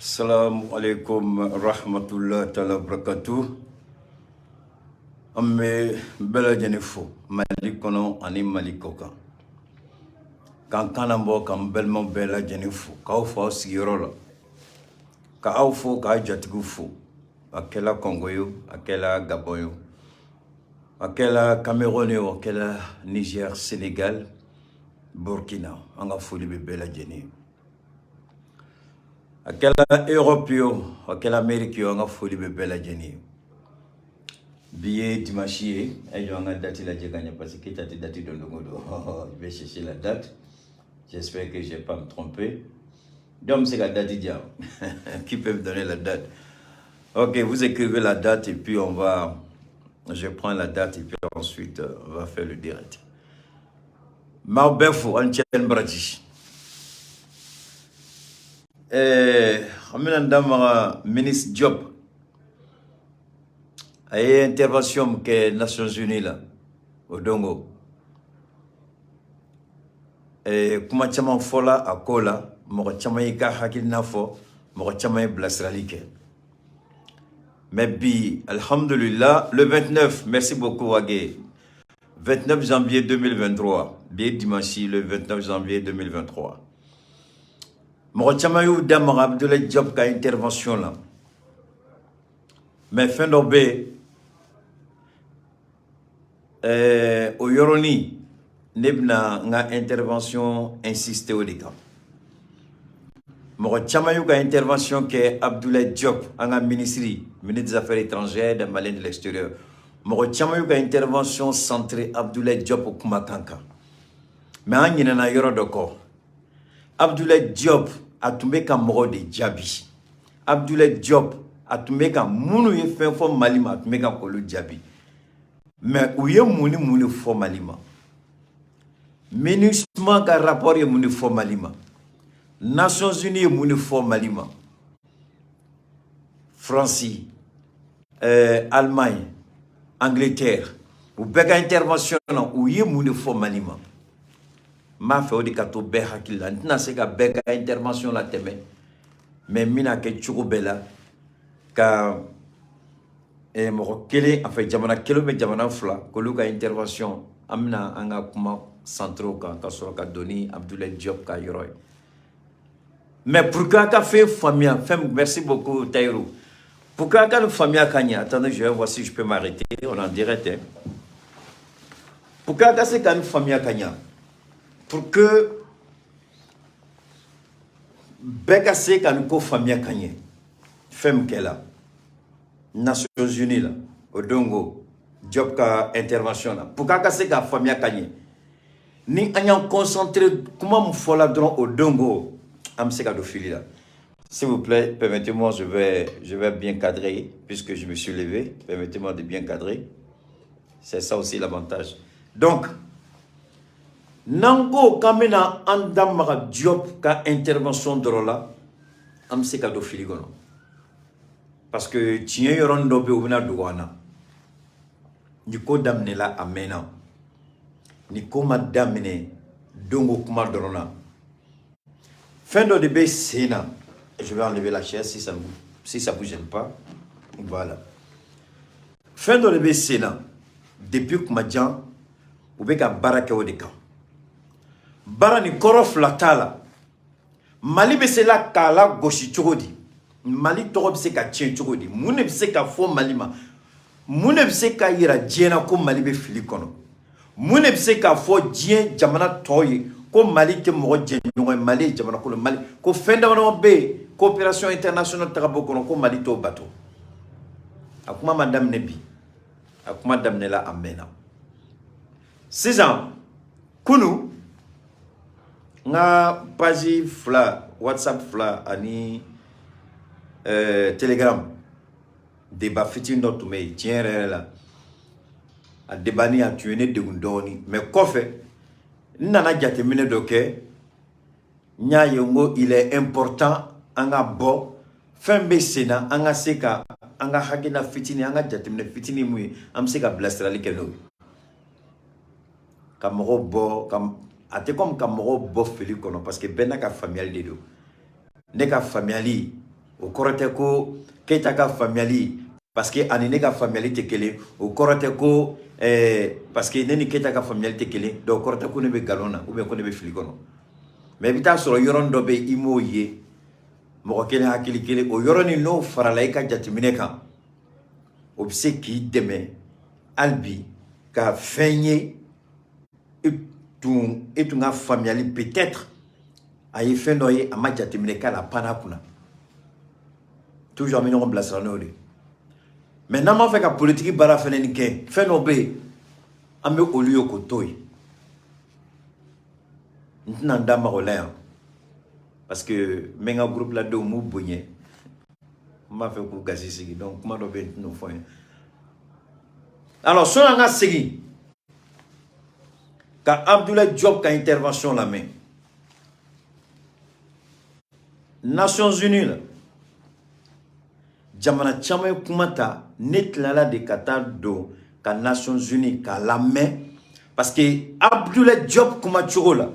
Salamu alaikum rahmatullahi taala barakatu. An bɛ bɛɛ lajɛlen fo Mali kɔnɔ ani Mali kɔ kan, k'an kana bɔ k'an balimaw bɛɛ lajɛlen fo, k'aw fo aw sigiyɔrɔ la, ka aw fo, k'aw jatigiw fo. A kɛla Congo ye o, a kɛla Gabon ye o, a kɛla Cameroun ye o, a kɛla Niger, Sénégal, Burkina, an ka foli bɛ bɛɛ lajɛlen ye. A kɛla Europe ye o, a kɛla Amérique ye o, an ka foli bɛ bɛɛ lajɛlen ye. Bi ye dimanche ye. A ye jɔ, an ka date lajɛ ka ɲɛ, parce que Keita tɛ date dɔn don o don. Je vais chercher la date, j'espère que je vais pas me tromper. Jɔn bɛ se ka date di yan? Qui peut me donner la date? Ok, vous écrivez la date et puis on va je prends la date et puis ensuite on va faire le direct. M'aw bɛɛ fo, an cɛ ni baraji. An bɛna n da maga ministre Diop, a ye intervention min kɛ Nations Unies la o don ko kuma caman fɔla a ko la. Mɔgɔ caman y'i ka hakilina fɔ, mɔgɔ caman ye bilasirali kɛ. Mais bi, alhamdulillah, le 29, merci beaucoup Wage, 29 janvier 2023, bi ye dimanche, le 29 janvier 2023, mɔgɔ caman y'u da maga Abdoulaye Diop ka intervention la. Mais fɛn dɔ bɛ yen, o yɔrɔnin ne bɛna n ka intervention insister o de kan. Mɔgɔ caman y'u ka intervention kɛ Abdoulaye Diop, an ka ministre des Affaires étrangères, des Maliens de l'extérieur. Mɔgɔ caman y'u ka intervention centré Abdoulaye Diop kumakan kan, mais an ɲinɛna yɔrɔ dɔ kɔ. Abdoulaye Diop, a tun bɛ ka mɔgɔw de jaabi. Abdoulaye Diop, a tun bɛ ka minnu ye fɛn fɔ Mali ma, a tun bɛ ka k'olu jaabi. Mais u ye mun ni mun de fɔ Mali ma? MINUSMA ka rapport ye mun de fɔ Mali ma? Nations Unies ye mun de fɔ Mali ma? Faransi, Allemagne, Angleterre, u bɛɛ ka intervention na, u ye mun de fɔ Mali ma? N b'a fɛ o de ka to bɛɛ hakili la. N tɛna se ka bɛɛ ka intervention la tɛmɛ, mais n bɛna kɛ cogo bɛɛ la ka mɔgɔ kelen, enfin jamana kelen bɛ jamana fila, k'olu ka intervention, an bɛna an ka kuma centré o kan, ka sɔrɔ ka don ni Abdoulaye Diop ka yɔrɔ ye. Mais pour que a ka fɛn faamuya, fɛn, merci beaucoup Taïrou, pour que a ka nin faamuya ka ɲɛ, attendez, je vais voir si je peux m'arrêter, on est en direct, hein. Pour que a ka se ka nin faamuya ka ɲɛ, pour que bɛɛ ka se ka nin ko faamuya ka ɲɛ, fɛn min kɛla Nations Unies la o don ko Diop ka intervention na, pour que a ka se k'a faamuya ka ɲɛ, ni an y'an concentré kuma min fɔla dɔrɔn o don ko, an bɛ se ka don fili la. S'il vous plaît, permettez-moi, je vais bien cadrer, puisque je me suis levé. Permettez-moi de bien cadrer. C'est ça aussi l'avantage. Donc, n'an ko k'an bɛna an da maga Diop ka intervention dɔrɔn la, an bɛ se ka don fili kɔnɔ. Parce que tiɲɛ yɔrɔnin dɔ bɛ yen, o bɛna dogo an na. Nin ko daminɛla a mɛnna. Nin ko ma daminɛ donko kuma dɔrɔn na. Fɛn dɔ de bɛ sen na. Je vais enlever la chaise si ça vous gêne pas. Voilà. Fɛn dɔ de bɛ sen na depuis kuma jan, u bɛ ka baara kɛ o de kan. Baara nin, kɔrɔ fila t'a la. Mali bɛ se la k'a la gosi cogo di? Mali tɔgɔ bɛ se ka tiɲɛ cogo di? Mun de bɛ se ka fɔ Mali ma? Mun de bɛ se ka yira diɲɛ na ko Mali bɛ fili kɔnɔ? Mun de bɛ se k'a fɔ diɲɛ jamana tɔw ye ko Mali tɛ mɔgɔ jɛɲɔgɔn ye, Mali ye jamana kolo, Mali ko fɛn dama dama bɛ yen, coopération internationale taga bɔ kɔnɔ, ko Mali t'o bato? A kuma ma daminɛ bi, a kuma daminɛla a mɛnna. Sisan, kunu, n ka page fila, WhatsApp fila ani Telegram, débat fitinin dɔ tun bɛ yen. Tiɲɛ yɛrɛ yɛrɛ la, a débat ni a tun ye ne degun dɔɔnin, mais kɔfɛ n nana jateminɛ dɔ kɛ, n y'a ye n ko il est important an ka bɔ fɛn bɛ sen na, an ka se ka an ka hakilina fitinin, an ka jateminɛ fitinin mun ye, an bɛ se ka bilasirali kɛ n'o ye, ka mɔgɔw bɔ ka, a tɛ komi ka mɔgɔw bɔ fili kɔnɔ, parce que bɛɛ n'a ka faamuyali de don. Ne ka faamuyali, o O kɔrɔ tɛ ko Keita ka faamuyali, parce que ani ne ka faamuyali tɛ kelen. O kɔrɔ tɛ ko parce que ne ni Keita ka faamuyali tɛ kelen, donc o kɔrɔ tɛ ko ne bɛ nkalon na ou bien ko ne bɛ fili kɔnɔ. Mais i bɛ taa sɔrɔ yɔrɔnin dɔ bɛ yen, i m'o ye, mɔgɔ kelen hakili kelen, o yɔrɔnin n'o farala i ka jateminɛ kan, o bɛ se k'i dɛmɛ hali bi ka fɛn ye e tun ka faamuyali, peut-être a ye fɛn dɔ ye, a ma jateminɛ k'a la, a panna a kunna. Toujours an bɛ ɲɔgɔn bilasira n'o de ye. Mais n'an b'a fɛ ka politiki baara fɛnɛ nin kɛ, fɛn dɔ bɛ yen, an bɛ olu ye k'o to yen. N tɛna n da maga o la yan, parce que n bɛ n ka groupe ladenw, n b'u bonya, n b'a fɛ k'u gasi sigi. Donc kuma dɔ bɛ yen, n tɛn'o fɔ n ye. Alors, sɔnni an ka segin ka Abdoulaye Diop ka intervention lamɛn Nations Unies la, jamana caman ye kuma ta. Ne tilala de ka taa don ka Nations Unies k'a lamɛn, parce que Abdoulaye Diop kuma cogo la,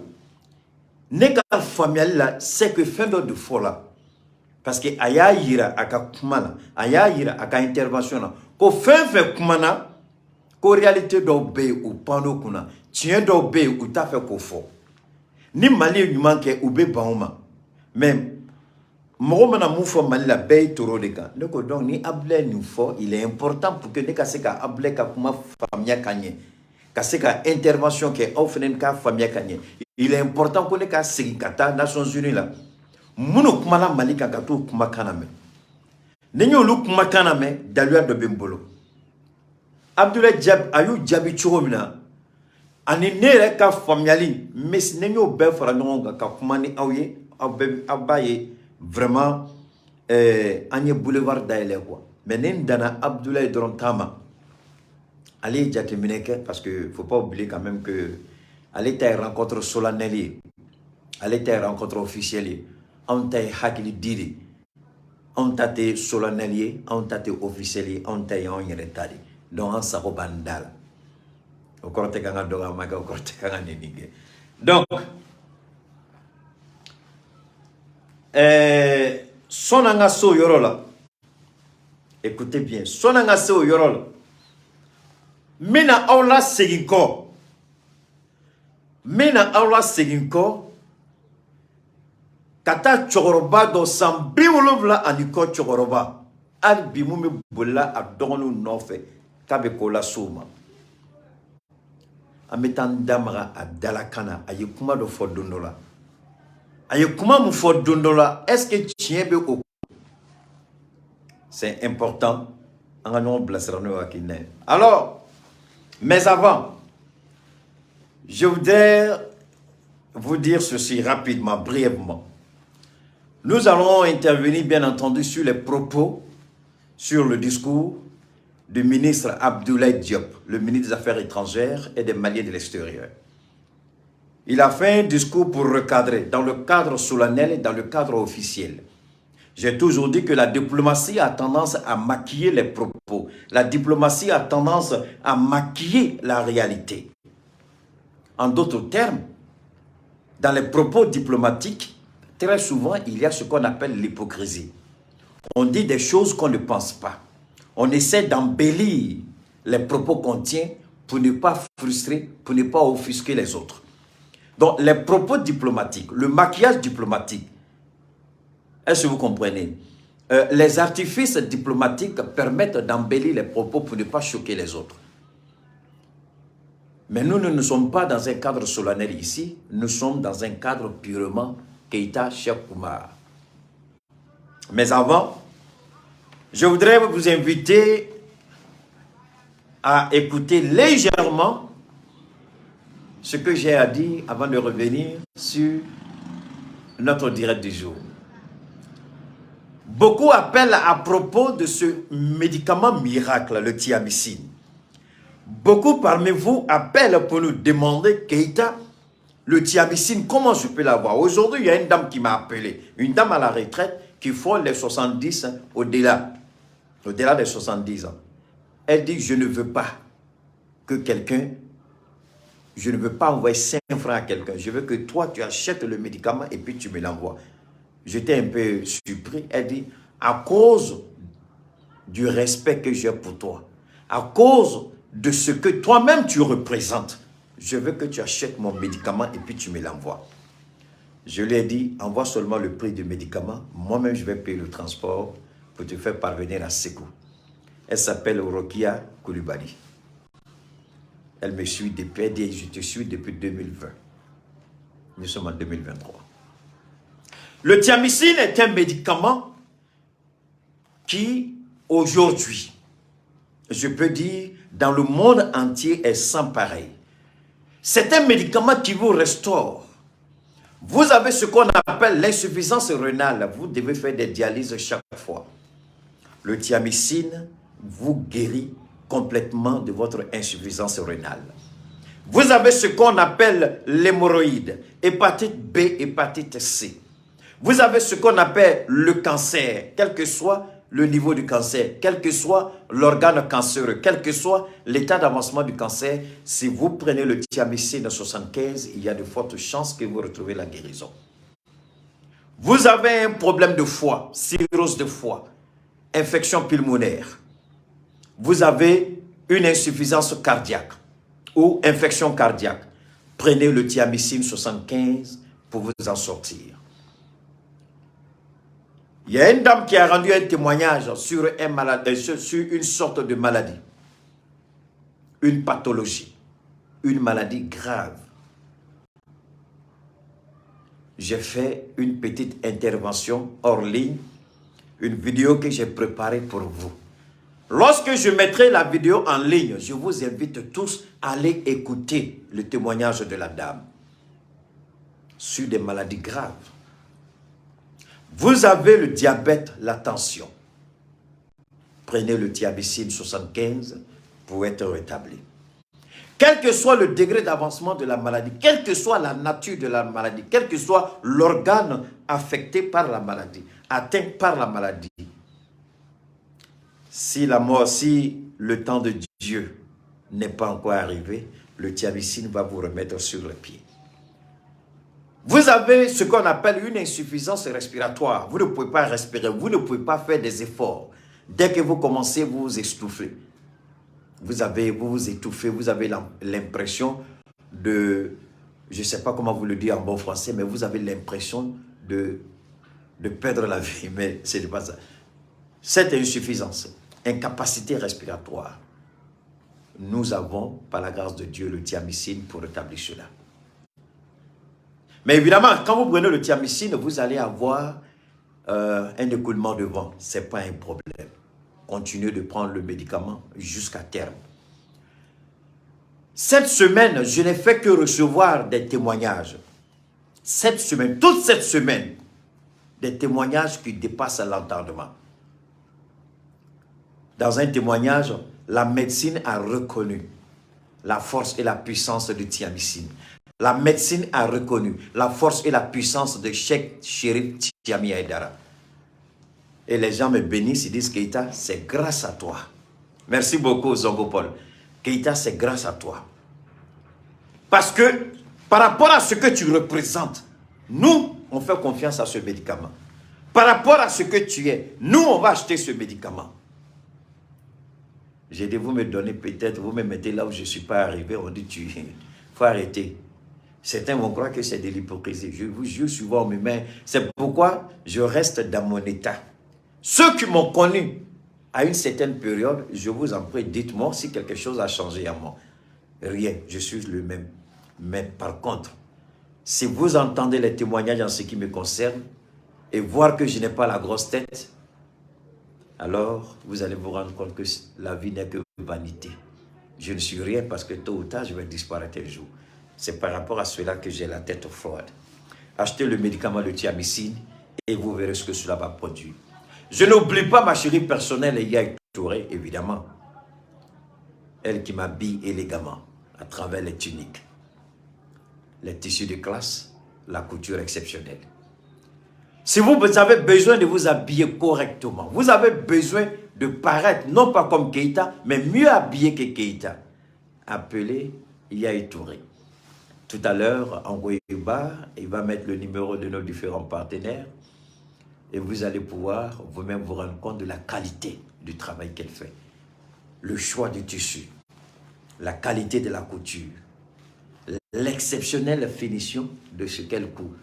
ne ka faamuyali la, c'est que fɛn dɔ de fɔla, parce que a y'a yira a ka kuma la, a y'a yira a ka intervention na ko fɛn fɛn kumana, ko réalité dɔw bɛ yen, u pann'o kunna, tiɲɛ dɔw bɛ yen, u t'a fɛ k'o fɔ. Ni Mali ye ɲuman kɛ, u bɛ ban o ma, mais mɔgɔ mana mun fɔ Mali la, bɛɛ ye toro de kan. Ne ko donc ni Abdoulaye nin fɔ, il est important pour que ne ka se ka Abdoulaye ka kuma faamuya ka ɲɛ, ka se ka intervention kɛ, aw fana k'a faamuya ka ɲɛ, il est important ko ne ka segin ka taa Nations Unies la, minnu kumana Mali kan, ka t'u kumakan lamɛn. Ni n y'olu kumakan lamɛn, daluya dɔ bɛ n bolo. Abdoulaye jaabi, a y'u jaabi cogo min na, ani ne yɛrɛ ka faamuyali, mais ne y'o bɛɛ fara ɲɔgɔn kan ka kuma ni aw ye, aw bɛɛ aw b'a ye vraiment an ye boulevard dayɛlɛ quoi. Mais ne danna Abdoulaye dɔrɔn ta ma. Ale ye jateminɛ kɛ, parce que faut pas oublier quand même que ale ta ye rencontre solennelle ye, ale ta ye rencontre officielle ye. Anw ta ye hakili di de, anw ta tɛ solennel ye, anw ta tɛ officiel ye, anw ta ye anw yɛrɛ ta de. Donc an sago b'an da la. O kɔrɔ tɛ k'an ka dɔgɔyama kɛ, o kɔrɔ tɛ k'an ka nɛni kɛ. Donc sɔnni an ka se o yɔrɔ la, écoutez bien, sɔnni an ka se o yɔrɔ la, n bɛna aw lasegin kɔ, n bɛna aw lasegin kɔ ka taa cɛkɔrɔba dɔ, san 70 ani kɔ cɛkɔrɔba, hali bi mun bɛ bolila a dɔgɔninw nɔfɛ k'a bɛ ko lase u ma. An bɛ taa n da maga a dalakan na. A ye kuma dɔ fɔ don dɔ la, a ye kuma min fɔ don dɔ la, est ce que tiɲɛ bɛ o? C'est important an ka ɲɔgɔn bilasira n'o hakilina ye. Alors, mais avant, je voudrais vous dire ceci rapidement, brièvement. Nous allons intervenir, bien entendu, sur les propos, sur le discours du ministre Abdoulaye Diop, le ministre des Affaires étrangères et des Maliens de l'extérieur. Il a fait un discours pour recadrer, dans le cadre solennel et dans le cadre officiel. J'ai toujours dit que la diplomatie a tendance à maquiller les propos. La diplomatie a tendance à maquiller la réalité. En d'autres termes, dans les propos diplomatiques, très souvent, il y a ce qu'on appelle l'hypocrisie. On dit des choses qu'on ne pense pas. On essaie d'embellir les propos qu'on tient pour ne pas frustrer, pour ne pas offusquer les autres. Donc, les propos diplomatiques, le maquillage diplomatique, est-ce que vous comprenez? Les artifices diplomatiques permettent d'embellir les propos pour ne pas choquer les autres. Mais nous, nous ne sommes pas dans un cadre solennel ici, nous sommes dans un cadre purement Keita Cheikh Oumar. Mais avant, je voudrais vous inviter à écouter légèrement ce que j'ai à dire avant de revenir sur notre direct du jour. Beaucoup appellent à propos de ce médicament miracle, le thiamycine. Beaucoup parmi vous appellent pour nous demander: Keita, le thiamycine, comment je peux l'avoir? Aujourd'hui, il y a une dame qui m'a appelé, une dame à la retraite qui frôle les 70 au-delà, au-delà des 70 ans. Elle dit: je ne veux pas que quelqu'un, je ne veux pas envoyer 5 francs à quelqu'un. Je veux que toi, tu achètes le médicament et puis tu me l'envoies. J'étais un peu surpris. Elle dit: À cause du respect que j'ai pour toi, à cause de ce que toi-même tu représentes, je veux que tu achètes mon médicament et puis tu me l'envoies. Je lui ai dit, envoie seulement le prix du médicament. Moi-même, je vais payer le transport pour te faire parvenir à Ségou. Elle s'appelle Rokia Koulibaly. Elle me suit depuis, elle dit, je te suis depuis 2020. Nous sommes en 2023. Le thiamycine est un médicament qui, aujourd'hui, je peux dire, dans le monde entier, est sans pareil. C'est un médicament qui vous restaure. Vous avez ce qu'on appelle l'insuffisance rénale. Vous devez faire des dialyses chaque fois. Le thiamycine vous guérit complètement de votre insuffisance rénale. Vous avez ce qu'on appelle l'hémorroïde, hépatite B, hépatite C. Vous avez ce qu'on appelle le cancer, quel que soit le niveau du cancer, quel que soit l'organe cancéreux, quel que soit l'état d'avancement du cancer, si vous prenez le thiamycine 75, il y a de fortes chances que vous retrouvez la guérison. Vous avez un problème de foie, cirrhose de foie, infection pulmonaire. Vous avez une insuffisance cardiaque ou infection cardiaque. Prenez le thiamycine 75 pour vous en sortir. Il y a une dame qui a rendu un témoignage sur, un malade, sur une sorte de maladie, une pathologie, une maladie grave. J'ai fait une petite intervention hors ligne, une vidéo que j'ai préparée pour vous. Lorsque je mettrai la vidéo en ligne, je vous invite tous à aller écouter le témoignage de la dame sur des maladies graves. Vous avez le diabète, la tension. Prenez le thiamycine 75 pour être rétabli. Quel que soit le degré d'avancement de la maladie, quelle que soit la nature de la maladie, quel que soit l'organe affecté par la maladie, atteint par la maladie, si la mort, si le temps de Dieu n'est pas encore arrivé, le thiamycine va vous remettre sur le pied. Vous avez ce qu'on appelle une insuffisance respiratoire. Vous ne pouvez pas respirer, vous ne pouvez pas faire des efforts. Dès que vous commencez, vous vous essoufflez. Vous vous étouffez, vous avez l'impression de, je ne sais pas comment vous le dire en bon français, mais vous avez l'impression de perdre la vie, mais ce n'est pas ça. Cette insuffisance, incapacité respiratoire, nous avons, par la grâce de Dieu, le thiamycine pour rétablir cela. Mais évidemment, quand vous prenez le thiamycine, vous allez avoir un écoulement de vent. Ce n'est pas un problème. Continuez de prendre le médicament jusqu'à terme. Cette semaine, je n'ai fait que recevoir des témoignages. Cette semaine, toute cette semaine, des témoignages qui dépassent l'entendement. Dans un témoignage, la médecine a reconnu la force et la puissance du thiamycine. La médecine a reconnu la force et la puissance de Cheikh Chérif Thiamy Aïdara. Et les gens me bénissent, ils disent Keita, c'est grâce à toi. Merci beaucoup Zongo Paul. Keita, c'est grâce à toi. Parce que par rapport à ce que tu représentes, nous, on fait confiance à ce médicament. Par rapport à ce que tu es, nous, on va acheter ce médicament. J'ai dit, vous me donnez peut-être, vous me mettez là où je ne suis pas arrivé, on dit, tu faut arrêter. Certains vont croire que c'est de l'hypocrisie. Je vous jure, souvent, on me met. C'est pourquoi je reste dans mon état. Ceux qui m'ont connu à une certaine période, je vous en prie, dites-moi si quelque chose a changé à moi. Rien, je suis le même. Mais par contre, si vous entendez les témoignages en ce qui me concerne et voir que je n'ai pas la grosse tête, alors vous allez vous rendre compte que la vie n'est que vanité. Je ne suis rien parce que tôt ou tard, je vais disparaître un jour. C'est par rapport à cela que j'ai la tête froide. Achetez le médicament de thiamycine et vous verrez ce que cela va produire. Je n'oublie pas ma chérie personnelle, Yaye Touré, évidemment. Elle qui m'habille élégamment à travers les tuniques, les tissus de classe, la couture exceptionnelle. Si vous avez besoin de vous habiller correctement, vous avez besoin de paraître, non pas comme Keita, mais mieux habillé que Keita, appelez Yaye Touré. Tout à l'heure, en Goyeba, il va mettre le numéro de nos différents partenaires. Et vous allez pouvoir vous-même vous rendre compte de la qualité du travail qu'elle fait. Le choix du tissu, la qualité de la couture, l'exceptionnelle finition de ce qu'elle coud.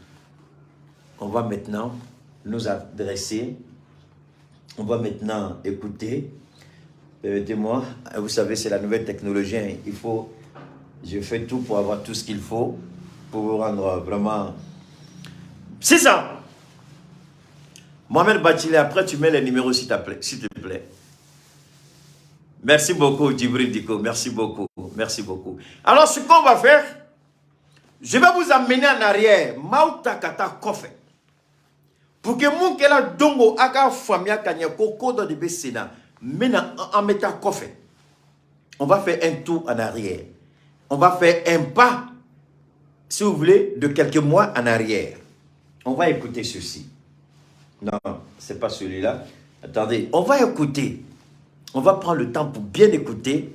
On va maintenant nous adresser, on va maintenant écouter. Permettez-moi, vous savez, c'est la nouvelle technologie, hein. Il faut, je fais tout pour avoir tout ce qu'il faut pour vous rendre vraiment. C'est ça. Mohamed Bathily, après tu mets les numéros s'il te plaît. S'il te plaît. Merci beaucoup, Djibril Diko. Merci beaucoup. Merci beaucoup. Alors, ce qu'on va faire, je vais vous amener en arrière. Maaw ta ka taa kɔfɛ. Pour que mun kɛla dongo a ka faamuya ka ɲɛ ko ko dɔ de bɛ sen na, n bɛna an bɛ taa kɔfɛ. On va faire un tour en arrière. On va faire un pas, si vous voulez, de quelques mois en arrière. On va écouter ceci. Non, c'est pas celui-là. Attendez, on va écouter. On va prendre le temps pour bien écouter.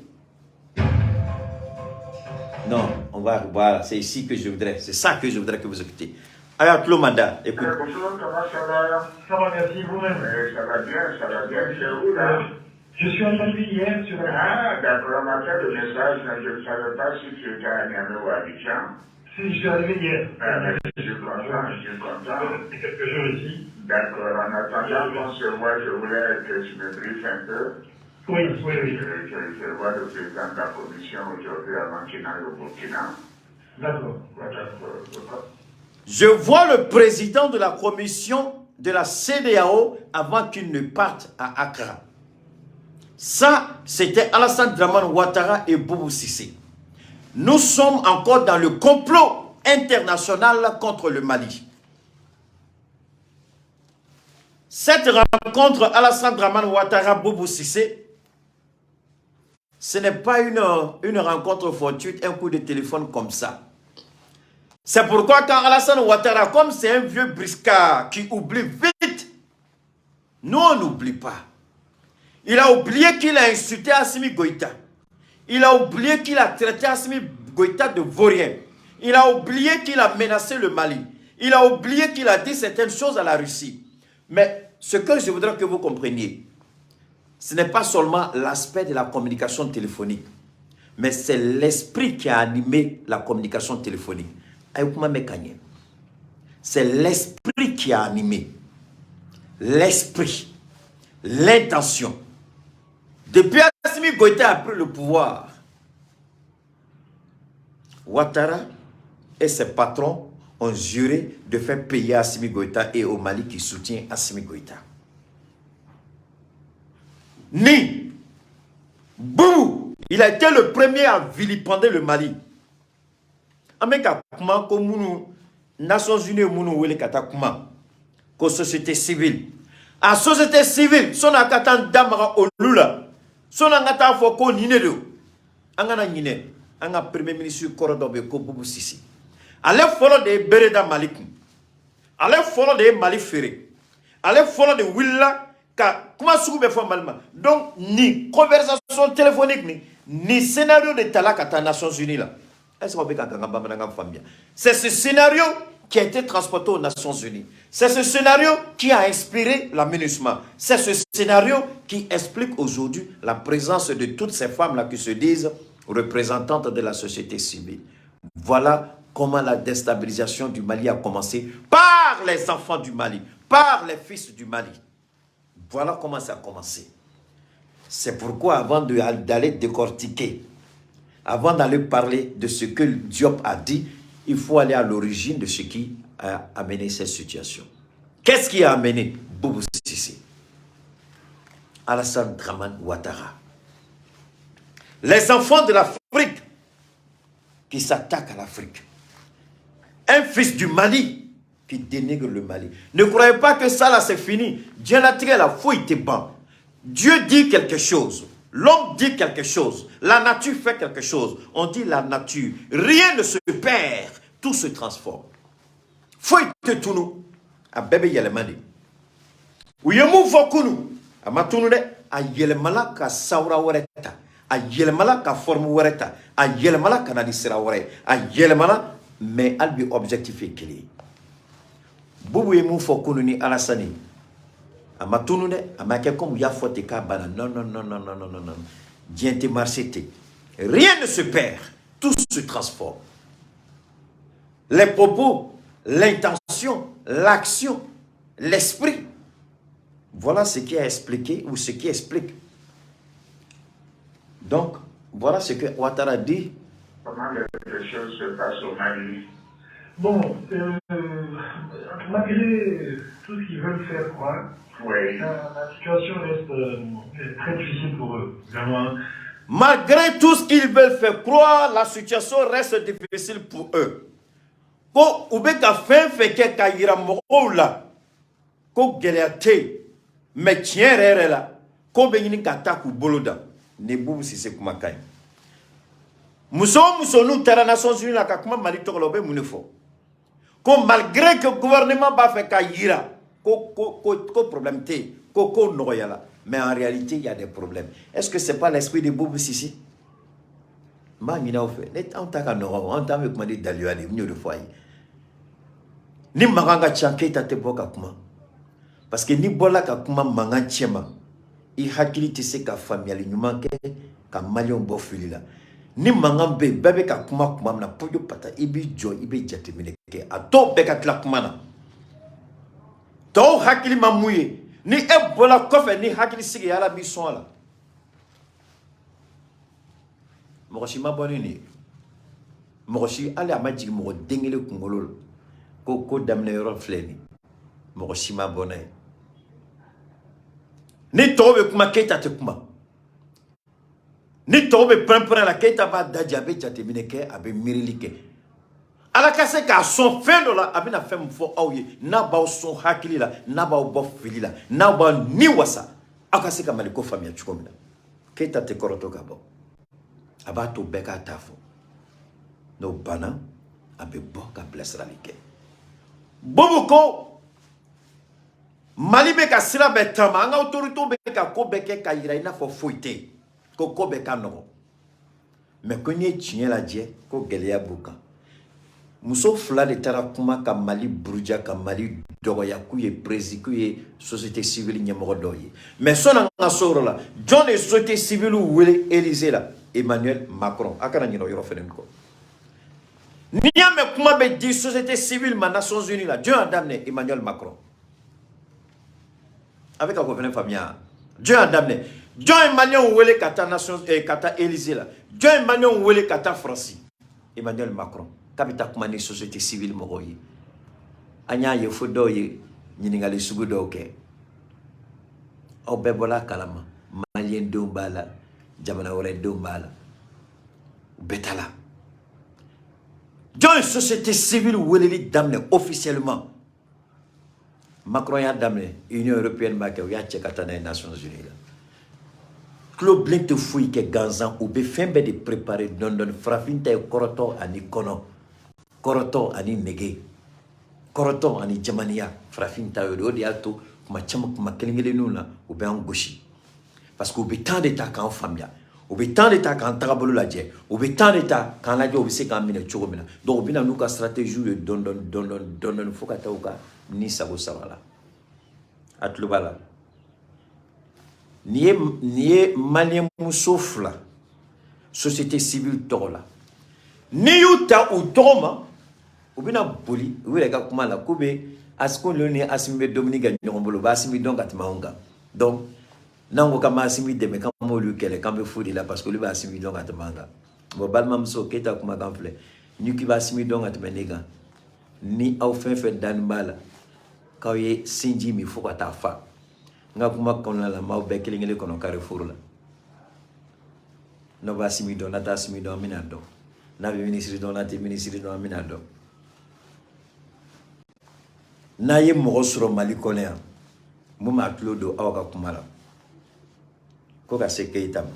Non, on va, voilà, c'est ici que je voudrais. C'est ça que je voudrais que vous écoutiez. Alors, Manda, écoute. Bonjour, comment ça va? Ça va, merci, vous-même? Ça va bien, ça va bien. C'est où là? Je suis arrivé hier sur la. Ah, d'accord, on m'a fait le message, mais je ne savais pas si tu étais à Niamey ou à Abidjan. Si, je suis arrivé hier. Ah, mais je suis content, je suis content. Quelques jours ici. D'accord, en attendant qu'on se voit, je voulais que tu me briefes un peu. Oui. Je vois le président de la commission aujourd'hui avant qu'il n'aille au Burkina. D'accord. Voilà. Je vois le président de la commission de la CEDEAO avant qu'il ne parte à Accra. Ça, c'était Alassane Dramane Ouattara et Boubou Cissé. Nous sommes encore dans le complot international contre le Mali. Cette rencontre Alassane Dramane Ouattara Boubou Cissé, ce n'est pas une rencontre fortuite, un coup de téléphone comme ça. C'est pourquoi quand Alassane Ouattara, comme c'est un vieux briscard qui oublie vite, nous on n'oublie pas. Il a oublié qu'il a insulté Assimi Goïta. Il a oublié qu'il a traité Assimi Goïta de vaurien. Il a oublié qu'il a menacé le Mali. Il a oublié qu'il a dit certaines choses à la Russie. Mais ce que je voudrais que vous compreniez, ce n'est pas seulement l'aspect de la communication téléphonique, mais c'est l'esprit qui a animé la communication téléphonique. C'est l'esprit qui a animé. L'esprit, l'intention. Depuis Assimi Goïta a pris le pouvoir, Ouattara et ses patrons ont juré de faire payer Assimi Goïta et au Mali qui soutient Assimi Goïta. Ni Boubou, il a été le premier à vilipender le Mali. An bɛ ka kuma ko minnu Nations Unies minnu wele ka taa kuma ko société civile, a société civile, sɔnni a ka taa n da maga olu la, sɔnni an ka taa fɔ ko nin de don, an kana ɲinɛ an ka premier ministre kɔrɔ dɔ bɛ yen ko Boubou Cissé. Ale fɔlɔ de ye bere da Mali kun, ale fɔlɔ de ye Mali feere, ale fɔlɔ de wulila ka kuma sugu bɛɛ fɔ Mali ma. Donc nin conversation téléphonique nin scénario de tala ka taa Nations Unies la. Est-ce qu'on peut ka kan ka bamanankan faamuya? C'est ce scénario qui a été transporté aux Nations Unies. C'est ce scénario qui a inspiré la MINUSMA. C'est ce scénario qui explique aujourd'hui la présence de toutes ces femmes-là qui se disent représentantes de la société civile. Voilà comment la déstabilisation du Mali a commencé par les enfants du Mali, par les fils du Mali. Voilà comment ça a commencé. C'est pourquoi avant d'aller décortiquer, avant d'aller parler de ce que Diop a dit, il faut aller à l'origine de ce qui a amené cette situation. Qu'est-ce qui a amené Boubou Cissé? Alassane Dramane Ouattara. Les enfants de l'Afrique qui s'attaquent à l'Afrique. Un fils du Mali qui dénigre le Mali. Ne croyez pas que ça là c'est fini. Dieu l'a tiré la fouille te ban. Dieu dit quelque chose. L'homme dit quelque chose. La nature fait quelque chose. On dit la nature. Rien ne se perd. Tout se transforme. Foyi tɛ tunu. A bɛɛ bɛ yɛlɛma de. U ye mun fɔ kunu, a ma tunu dɛ. A yɛlɛmala ka sawura wɛrɛ ta. A yɛlɛmala ka forme wɛrɛ ta. A yɛlɛmala ka na ni sira wɛrɛ ye. A yɛlɛmala, mais hali bi objectif ye kelen ye. Bubu ye mun fɔ kunu ni Alassane ye? A ma tunu dɛ, a ma kɛ comme u y'a fɔ ten k'a banna. Non, non, non, non, non, non, non, non, diɲɛ tɛ marché ten. Rien ne se perd, tout se transforme. Les propos, l'intention, l'action, l'esprit, voilà ce qui a expliqué ou ce qui explique. Donc voilà ce que Ouattara dit. Comment les choses se passent au Mali? Bon, malgré tout ce qu'ils veulent faire croire, la situation reste très difficile pour eux. Vraiment. Malgré tout ce qu'ils veulent faire croire, la situation reste difficile pour eux. Ko u bɛ ka fɛn fɛn kɛ ka yira mɔgɔw la ko gɛlɛya tɛ yen, mais tiɲɛ yɛrɛ yɛrɛ la, ko bɛ ɲini ka taa k'u bolo da. Nin ye Boubou Cissé kumakan ye. Muso o muso n'u taara Nations Unies la ka kuma Mali tɔgɔ la, u bɛ mun de fɔ? Ko malgré que gouvernement b'a fɛ ka yira ko problème tɛ yen, ko nɔgɔyala, mais en réalité il y a des problèmes. Est-ce que c'est pas l'esprit de Boubou Cissé? N b'a ɲini aw fɛ, ne anw ta ka nɔgɔn, anw ta bɛ kuma ni daluya de ye. N y'o de fɔ a ye. Ni mankan ka ca, Keyita tɛ bɔ ka kuma, parce que n'i bɔla ka kuma mankan cɛ ma, i hakili tɛ se ka faamuyali ɲuman kɛ ka maliyɛnw bɔ fili la. Ni mankan bɛ yen, bɛɛ bɛ ka kuma kuma min na, pojo pata, i b'i jɔ, i bɛ jateminɛ kɛ, a tɔ bɛɛ ka tila kuma na. Tɔw hakili ma mun ye, ni e bɔla kɔfɛ ni hakili sigi ye, Ala b'i sɔn a la. Mɔgɔ si ma bɔ ni nin ye, mɔgɔ si, hali a ma jigin mɔgɔ den kelen kunkolo la ko daminɛ yɔrɔ filɛ nin. Mɔgɔ si ma bɔ n'a ye. Ni tɔw bɛ kuma, Keyita tɛ kuma. Ni tɔw bɛ pɛrɛn-pɛrɛn la, Keyita b'a daji, a bɛ jateminɛ kɛ, a bɛ miirili kɛ. Ala ka se k'a sɔn fɛn dɔ la, a bɛna fɛn min fɔ aw ye, n'a b'aw sɔn hakili la, n'a b'aw bɔ fili la, n'a b'aw ni wasa, aw ka se ka Maliko faamuya cogo min na. Keyita tɛ kɔrɔtɔ ka bɔ, a b'a to bɛɛ k'a ta fɔ. N'o banna, a bɛ bɔ ka bilasirali kɛ. Bobo ko Mali bɛ ka sira bɛɛ taama, an ka autorité bɛ ka ko bɛɛ kɛ ka yira i n'a fɔ foyi tɛ yen, ko bɛɛ ka nɔgɔn, mais ko n'i ye tiɲɛ lajɛ, ko gɛlɛya b'u kan. Muso fila de taara kuma ka Mali buruja, ka Mali dɔgɔya, k'u ye président, k'u ye société civile ɲɛmɔgɔ dɔw ye. Mais sɔnni an ka so yɔrɔ la, jɔn de ye société civile wele Élysée la? Emmanuel Macron. A kana ɲinɛ o yɔrɔ fɛnɛ kɔ. N'i y'a mɛn kuma bɛ di société civile ma Nations Unies la, jɔn y'a daminɛ? Emmanuel Macron. A bɛ ka k'o fɛnɛ faamuya. Jɔn y'a daminɛ? Jɔn ye maliyɛnw wele ka taa nation ka taa Élysée la? Jɔn ye maliyɛnw wele ka taa Faransi? Emmanuel Macron, k'a bɛ taa kuma ni société civile mɔgɔw ye. An y'a ye fo dɔw ye ɲininkali sugu dɔw kɛ. Aw bɛɛ bɔla a kalama, maliyɛn denw b'a la, jamana wɛrɛ denw b'a la, u bɛɛ ta la. Jɔn ye société civile weleli daminɛ officiellement? Macron y'a daminɛ, Union européenne b'a kɛ, u y'a cɛ ka taa n'a ye Nations Unies la. Tulo bilen tɛ foyi kɛ gansan, u bɛ fɛn bɛɛ de préparer dɔɔni dɔɔni. Farafin ta ye kɔrɔtɔ ani kɔnɔ, kɔrɔtɔ ani nege, kɔrɔtɔ ani jamaniya. Farafin ta y'o de. O de y'a to kuma caman, kuma kelen kelenninw na, u bɛ an gosi, parce que u bɛ temps de ta k'an faamuya, u bɛ temps de ta k'an tagabolo lajɛ, u bɛ temps de ta k'an lajɛ u bɛ se k'an minɛ cogo min na. Donc u bɛ na n'u ka stratégie ye dɔɔni dɔɔni dɔɔni dɔɔni dɔɔni fo ka taa u ka ni sago sɔrɔ a la. A tulo b'a la, nin ye maliyɛn muso fila société civile tɔgɔ la. N'i y'u ta u tɔgɔ ma, u bɛna boli u yɛrɛ ka kuma la k'u bɛ ko olu ni Asimi bɛ dumuni kɛ ɲɔgɔn bolo, u bɛ Asimi dɔn ka tɛmɛ anw kan. Donc n'an ko k'an bɛ Asimi dɛmɛ, k'an b'olu kɛlɛ, k'an bɛ fu de la, parce que olu bɛ Asimi dɔn ka tɛmɛ an kan. Bon, balimamuso Keyita kumakan filɛ. N'i k'i bɛ Asimi dɔn ka tɛmɛ ne kan, ni aw fɛn fɛn dani b'a la k'aw ye sinji min fo ka taa fa, n ka kuma kɔnɔna la, n b'aw bɛɛ kelen kelen kɔnɔ Carrefour la. N'aw bɛ Asimi dɔn, n'a tɛ Asimi dɔn, an bɛna dɔn. N'a bɛ minisiri dɔn, n'a tɛ minisiri dɔn, an bɛna dɔn. N'a ye mɔgɔ sɔrɔ Mali kɔnɔ yan mun b'a tulo don aw ka kuma la ko ka se Keyita ma,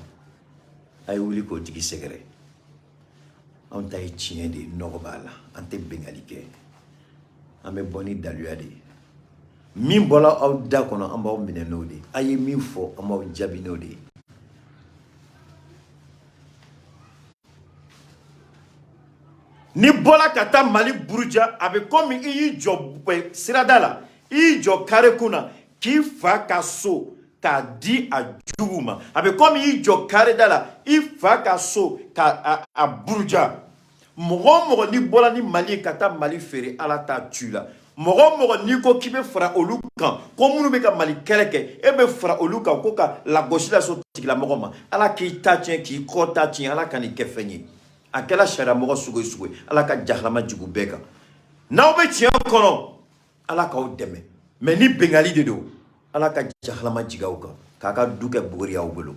a ye wuli k'o tigi sɛgɛrɛ. Anw ta ye tiɲɛ de ye, nɔgɔ b'a la, an tɛ bengali kɛ, an bɛ bɔ ni daluya de ye. Min bɔra aw da kɔnɔ, an b'aw minɛ n'o de ye. A ye min fɔ, an b'aw jaabi n'o de ye. N'i bɔra ka taa Mali buruja, a bɛ komi i y'i jɔ sirada la, i y'i jɔ kare kun na, K'i fa ka so k'a di a jugu ma, a bɛ komi i jɔ karida la, i fa ka so k'a a buruja. Mɔgɔ o mɔgɔ n'i bɔra ni Mali ye ka taa Mali feere, Ala t'a tu la. Mɔgɔ o mɔgɔ n'i ko k'i bɛ fara olu kan ko minnu bɛ ka Mali kɛlɛ kɛ, e bɛ fara olu kan ko ka lagosi lase o tigilamɔgɔ ma, Ala k'i ta tiɲɛ, k'i kɔ ta tiɲɛ, Ala ka nin kɛ fɛn ye. A kɛra sariya mɔgɔ sugu o sugu ye, Ala ka jahanama jigin bɛɛ kan. N'aw bɛ tiɲɛ kɔnɔ, Ala k'aw dɛmɛ, mais ni bengali de don, Ala ka jahanama jigin aw kan k'a ka du kɛ buguri aw bolo.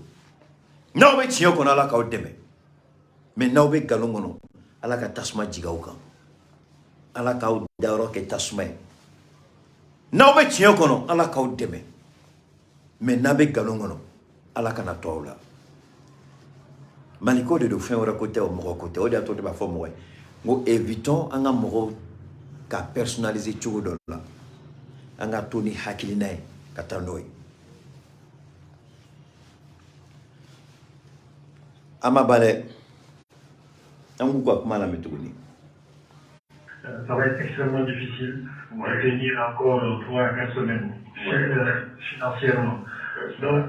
N'aw bɛ tiɲɛ kɔnɔ, Ala k'aw dɛmɛ, mais n'aw bɛ nkalon kɔnɔ, Ala ka tasuma jigin aw kan, Ala k'aw dayɔrɔ kɛ tasuma ye. N'aw bɛ tiɲɛ kɔnɔ, Ala k'aw dɛmɛ, mais n'a bɛ nkalon kɔnɔ, Ala kana to aw la. Maliko de don, fɛn wɛrɛ ko tɛ, o mɔgɔ ko tɛ. O de y'a to ne b'a fɔ mɔgɔ ye n ko évitons an ka mɔgɔw ka personnaliser cogo dɔ la, an ka to ni hakilina ye ka taa n'o ye. An ma ban dɛ, an k'u ka kuma lamɛn tuguni. Ça va être extrêmement difficile de tenir encore 3 à 4 semaines financièrement. Donc,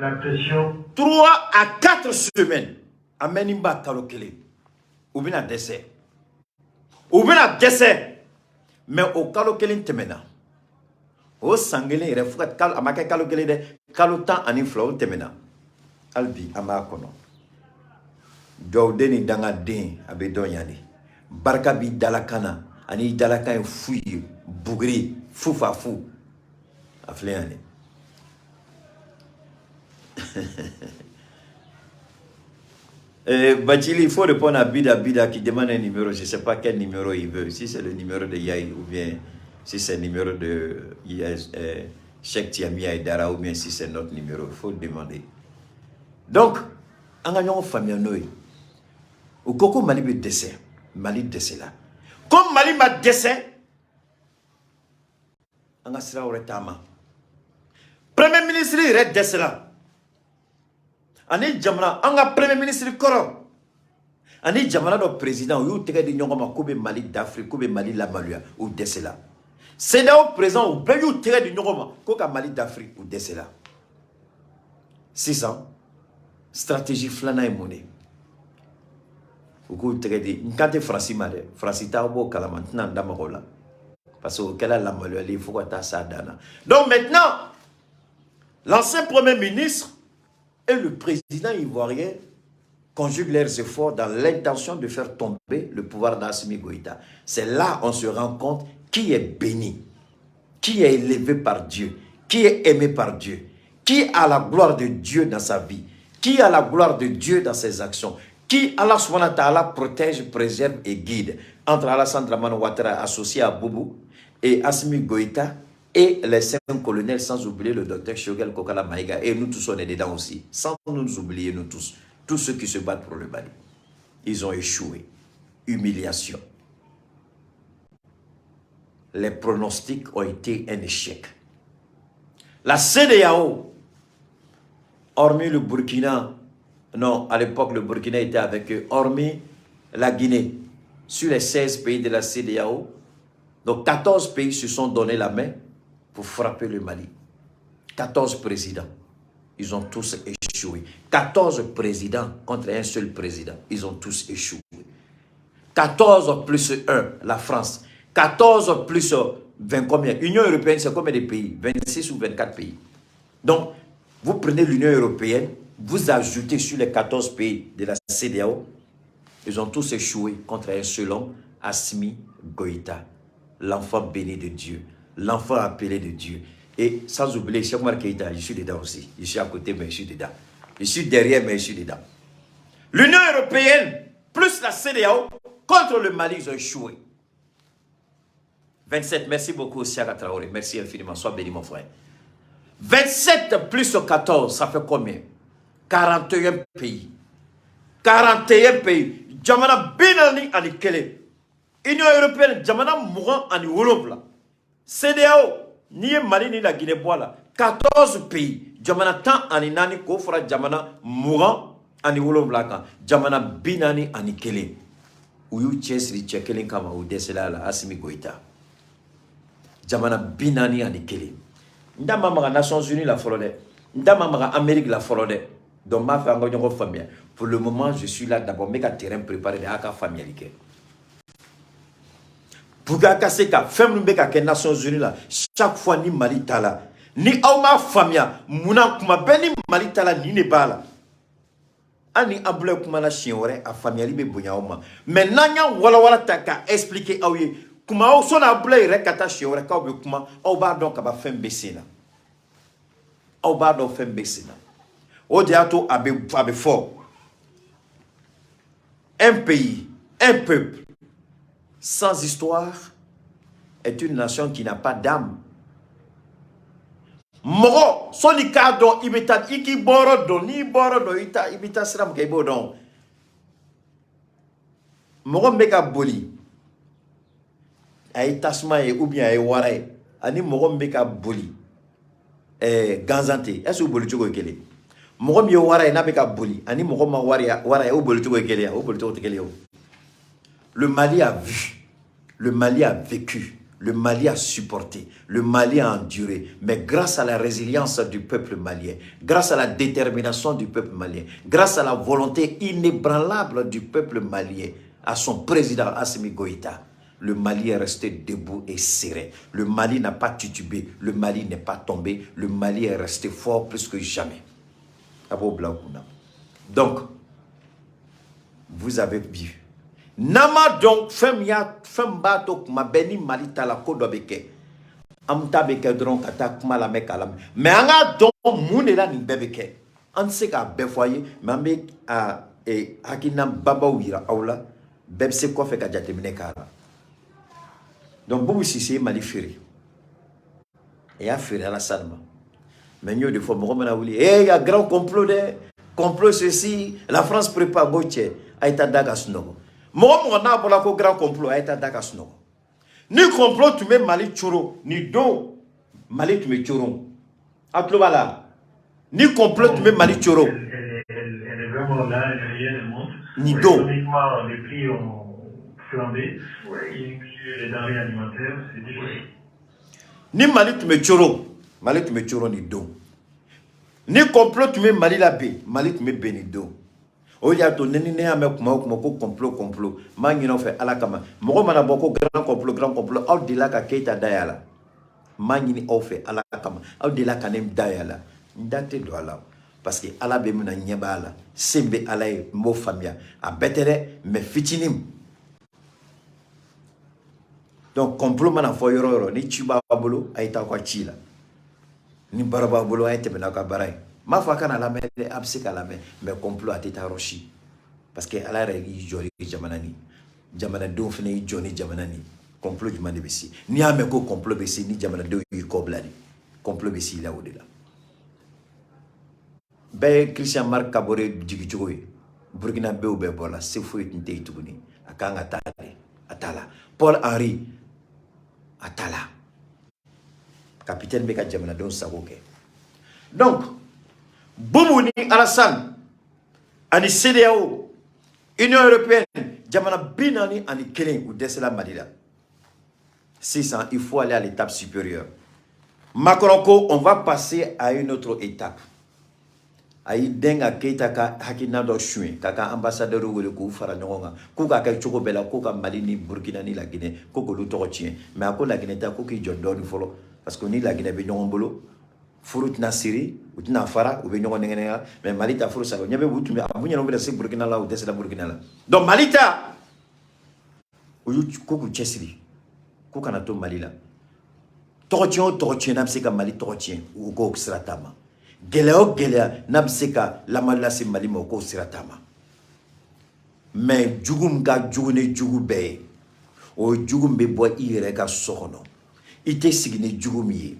la pression. 3 à 4 semaines, a mɛnni ba kalo kelen, u bɛna dɛsɛ, u bɛna dɛsɛ. Mais o kalo kelen tɛmɛna, o san kelen yɛrɛ, fo ka kalo, a ma kɛ kalo kelen dɛ, kalo 12, o tɛmɛna. Hali bi an b'a kɔnɔ. Dugawuden ni dangaden, a bɛ dɔn yan de. Barika b'i dalakan na ani i dalakan ye fu ye, buguri fu fa fu, a filɛ yan de. Bachili, il faut répondre à Bida Bida qui demande un numéro. Je ne sais pas quel numéro il veut. Si c'est le numéro de Yahi ou bien si c'est le numéro de Cheikh Tiami Aïdara ou bien si c'est notre numéro, il faut demander. Donc, an ka ɲɔgɔn faamuya n'o ye. U ko ko Mali bɛ dɛsɛ, Mali dɛsɛla. Ko Mali ma dɛsɛ, an ka sira wɛrɛ taama. Premier ministre yɛrɛ dɛsɛla. Ani jamana, an ka premier ministre kɔrɔ ani jamana dɔ président, u y'u tɛgɛ di ɲɔgɔn ma k'u bɛ Mali dafiri, k'u bɛ Mali lamaloya, u dɛsɛla. CEDEAO président, u bɛɛ y'u tɛgɛ di ɲɔgɔn ma ko ka Mali dafiri, u dɛsɛla. Sisan stratégie filanan ye mun de ye? U k'u tɛgɛ di, n kan tɛ Faransi ma dɛ, Faransi t'aw b'o kalama, n tɛna n da maga o la parce que o kɛla lamaloyali ye fo ka taa s'a dan na. Donc maintenant, l'ancien premier ministre et le président ivoirien conjuguent leurs efforts dans l'intention de faire tomber le pouvoir d'Assimi Goïta. C'est là on se rend compte qui est béni, qui est élevé par Dieu, qui est aimé par Dieu, qui a la gloire de Dieu dans sa vie, qui a la gloire de Dieu dans ses actions, qui Allah subhanahu wa ta'ala protège, préserve et guide. Entre Alassane Dramane Ouattara associé à Boubou et Assimi Goïta et les 5 colonels, sans oublier le docteur Choguel Kokala Maïga, et nous tous on est dedans aussi, sans nous oublier nous tous, tous ceux qui se battent pour le Mali. Ils ont échoué. Humiliation. Les pronostics ont été un échec. La CEDEAO, hormis le Burkina, non, à l'époque le Burkina était avec eux, hormis la Guinée, sur les 16 pays de la CEDEAO, donc 14 pays se sont donné la main pour frapper le Mali. 14 présidents, ils ont tous échoué. 14 présidents contre un seul président, ils ont tous échoué. 14 plus 1, la France. 14 plus 20 combien? Union européenne, c'est combien de pays? 26 ou 24 pays. Donc, vous prenez l'Union européenne, vous ajoutez sur les 14 pays de la CEDEAO, ils ont tous échoué contre un seul homme, Assimi Goïta, l'enfant béni de Dieu, l'enfant appelé de Dieu. Et sans oublier, Cheikh Oumar Keïta, je suis dedans aussi. Je suis à côté, mais je suis dedans. Je suis derrière, mais je suis dedans. L'Union européenne plus la CEDEAO contre le Mali, ils ont échoué. 27, merci beaucoup, Siaka Traoré. Merci infiniment. Sois béni, mon frère. 27 plus 14, ça fait combien? 41 pays. 41 pays. Jamana 41. Union européenne, jamana 27. CEDEAO, ni ye Mali ni la Guinée bɔ a la, 14 pays. Jamana 14 k'o fara jamana 27 kan. Jamana 41. U y'u cɛsiri cɛ kelen kama, u dɛsɛla a la, Assimi Goïta. Jamana 41. N da ma maga Nations Unies la fɔlɔ dɛ, n da ma maga Amérique la fɔlɔ dɛ. Donc n b'a fɛ an ka ɲɔgɔn faamuya. Pour le moment, je suis là d'abord, n bɛ ka terrain préparer de, a ka faamuyali kɛ pour que a ka se ka fɛn minnu bɛ ka kɛ Nations Unies la chaque fois ni Mali ta la, ni aw m'a faamuya munna kuma bɛɛ ni Mali ta la, nin de b'a la. Hali ni Abdoulaye kumana siɲɛ wɛrɛ, a faamuyali bɛ bonya aw ma. Mais n'an y'a walawala ta k'a expliquer aw ye kuma aw sɔnni Abdoulaye yɛrɛ ka taa siɲɛ wɛrɛ k'aw bɛ kuma, aw b'a dɔn kaban fɛn bɛ sen na, aw b'a dɔn fɛn bɛ sen na. O de y'a to a bɛ fɔ: un pays, un peuple sans histoire est une nation qui n'a pas d'âme. Mɔgɔ sɔnni k'a dɔn i bɛ taa i k'i bɔyɔrɔ dɔn, n'i bɔyɔrɔ dɔn, i ta i bɛ taa sira min kan, i b'o dɔn. Mɔgɔ min bɛ ka boli, a ye tasuma ye ou bien a ye wara ye, ani mɔgɔ min bɛ ka boli gansan ten, est ce que u boli cogo ye kelen? Mɔgɔ min ye wara ye n'a bɛ ka boli, ani mɔgɔ ma wara ye, o boli cogo ye kelen ye? O boli cogo tɛ kelen ye. O le Mali a vu, le Mali a vécu, le Mali a supporté, le Mali a enduré. Mais grâce à la résilience du peuple malien, grâce à la détermination du peuple malien, grâce à la volonté inébranlable du peuple malien, à son président Assimi Goïta, le Mali est resté debout et serein. Le Mali n'a pas titubé, le Mali n'est pas tombé, le Mali est resté fort plus que jamais. Donc, vous avez vu. N'an m'a dɔn fɛn min y'a fɛn min b'a to kuma bɛɛ ni Mali ta la ko dɔ bɛ kɛ, an ta bɛ kɛ dɔrɔn ka taa kuma lamɛn k'a lamɛn. Mais an k'a dɔn mun de la nin bɛɛ bɛ kɛ. An tɛ se k'a bɛɛ fɔ a ye, mais an bɛ a hakilina babaw yira aw la, bɛɛ bɛ se kɔfɛ ka jateminɛ k'a la. Donc Boubou Cissé ye Mali feere, a y'a feere Alassane ma. Mais n y'o de fɔ, mɔgɔ mana wuli, eh, y a grand complot dɛ, complot ceci, la France prépare. N ko cɛ, a ye taa da ka sunɔgɔ. Mɔgɔ mɔgɔ n'a bɔra ko grand complot, a ye taa da ka sunɔgɔ. Ni complot tun bɛ Mali coro nin don, Mali tun bɛ coro. A tulo b'a la, ni complot tun bɛ Mali coro. Elle est vraiment là, elle est réelle, elle monte. Nin don. Économiquement, les prix ont flambé. Et les denrées alimentaires, c'est difficile. Ni Mali tun bɛ coro, Mali tun bɛ coro nin don. Ni complot tun bɛ Mali la bi, Mali tun bɛ ben nin don. O de y'a to ne ni ne y'a mɛn kuma o kuma ko complot, complot, n b'a ɲini aw fɛ Ala kama, mɔgɔ mana bɔ ko grand complot, grand complot, aw delila ka Keyita da y'a la? N b'a ɲini aw fɛ Ala kama, aw delila ka ne da y'a la? N da tɛ don a la, parce que Ala bɛ min na, ɲɛ b'a la, sen bɛ Ala ye, n b'o faamuya. A bɛɛ tɛ dɛ, mais fitinin. Donc complot mana fɔ yɔrɔ o yɔrɔ, ni ci b'a bolo, a ye taa aw ka ci la. Ni baara b'a bolo, a ye tɛmɛ n'aw ka baara ye. N m'a fɔ a kana lamɛn dɛ, a bɛ se ka lamɛn, mais complot a tɛ taa yɔrɔ si, parce que Ala yɛrɛ y'i jɔ ni jamana ni jamanadenw fana y'i jɔ ni jamana ni complot jumɛn de bɛ se? N'i y'a mɛn ko complot bɛ se, ni jamanadenw y'i kɔ bila de, complot bɛ se i la. O de la bɛɛ ye Christian Marc Kabore jigicogo ye. Burkina bɛɛ bɛɛ bɔra, se foyi tun tɛ yen tuguni, a kan ka taa de, a t'a la. Paul Henri a t'a la, capitaine bɛ ka jamanadenw sago kɛ. Donc Boubou ni Alassane ani CEDEAO, Union européenne, jamana 41, u dɛsɛla Mali la. Sisan il faut aller à l'étape supérieure. Macron ko on va passer à une autre étape. A y'i den ka Keyita ka hakilina dɔ suɲɛ k'a ka ambassadeur wele k'u fara ɲɔgɔn kan, k'u k'a kɛ cogo bɛɛ la k'u ka Mali ni Burkina ni Laginɛ ko k'olu tɔgɔ tiɲɛ. Mais a ko Laginɛ ta ko k'i jɔ dɔɔni fɔlɔ, parce que ni Laginɛ bɛ ɲɔgɔn bolo, furu tɛna siri, u tɛna fara, u bɛ ɲɔgɔn nɛgɛ. Mais Mali ta furu sara, ɲɛ bɛ u tun bɛ a ɲɛna, u bɛna se Burkina la, u dɛsɛra Burkina la. Donc Mali ta, u y'u ko k'u cɛsiri k'u kana to Mali la. Tɔgɔ tiɲɛ o tɔgɔ tiɲɛ n'a bɛ se ka Mali tɔgɔ tiɲɛ, u k'o sira taama. Gɛlɛya o gɛlɛya n'a bɛ se ka lamali lase Mali ma, o k'o sira taama. Mais jugu min ka jugu ni jugu bɛɛ ye, o ye jugu min bɛ bɔ i yɛrɛ ka so kɔnɔ. I tɛ sigi ni jugu min ye,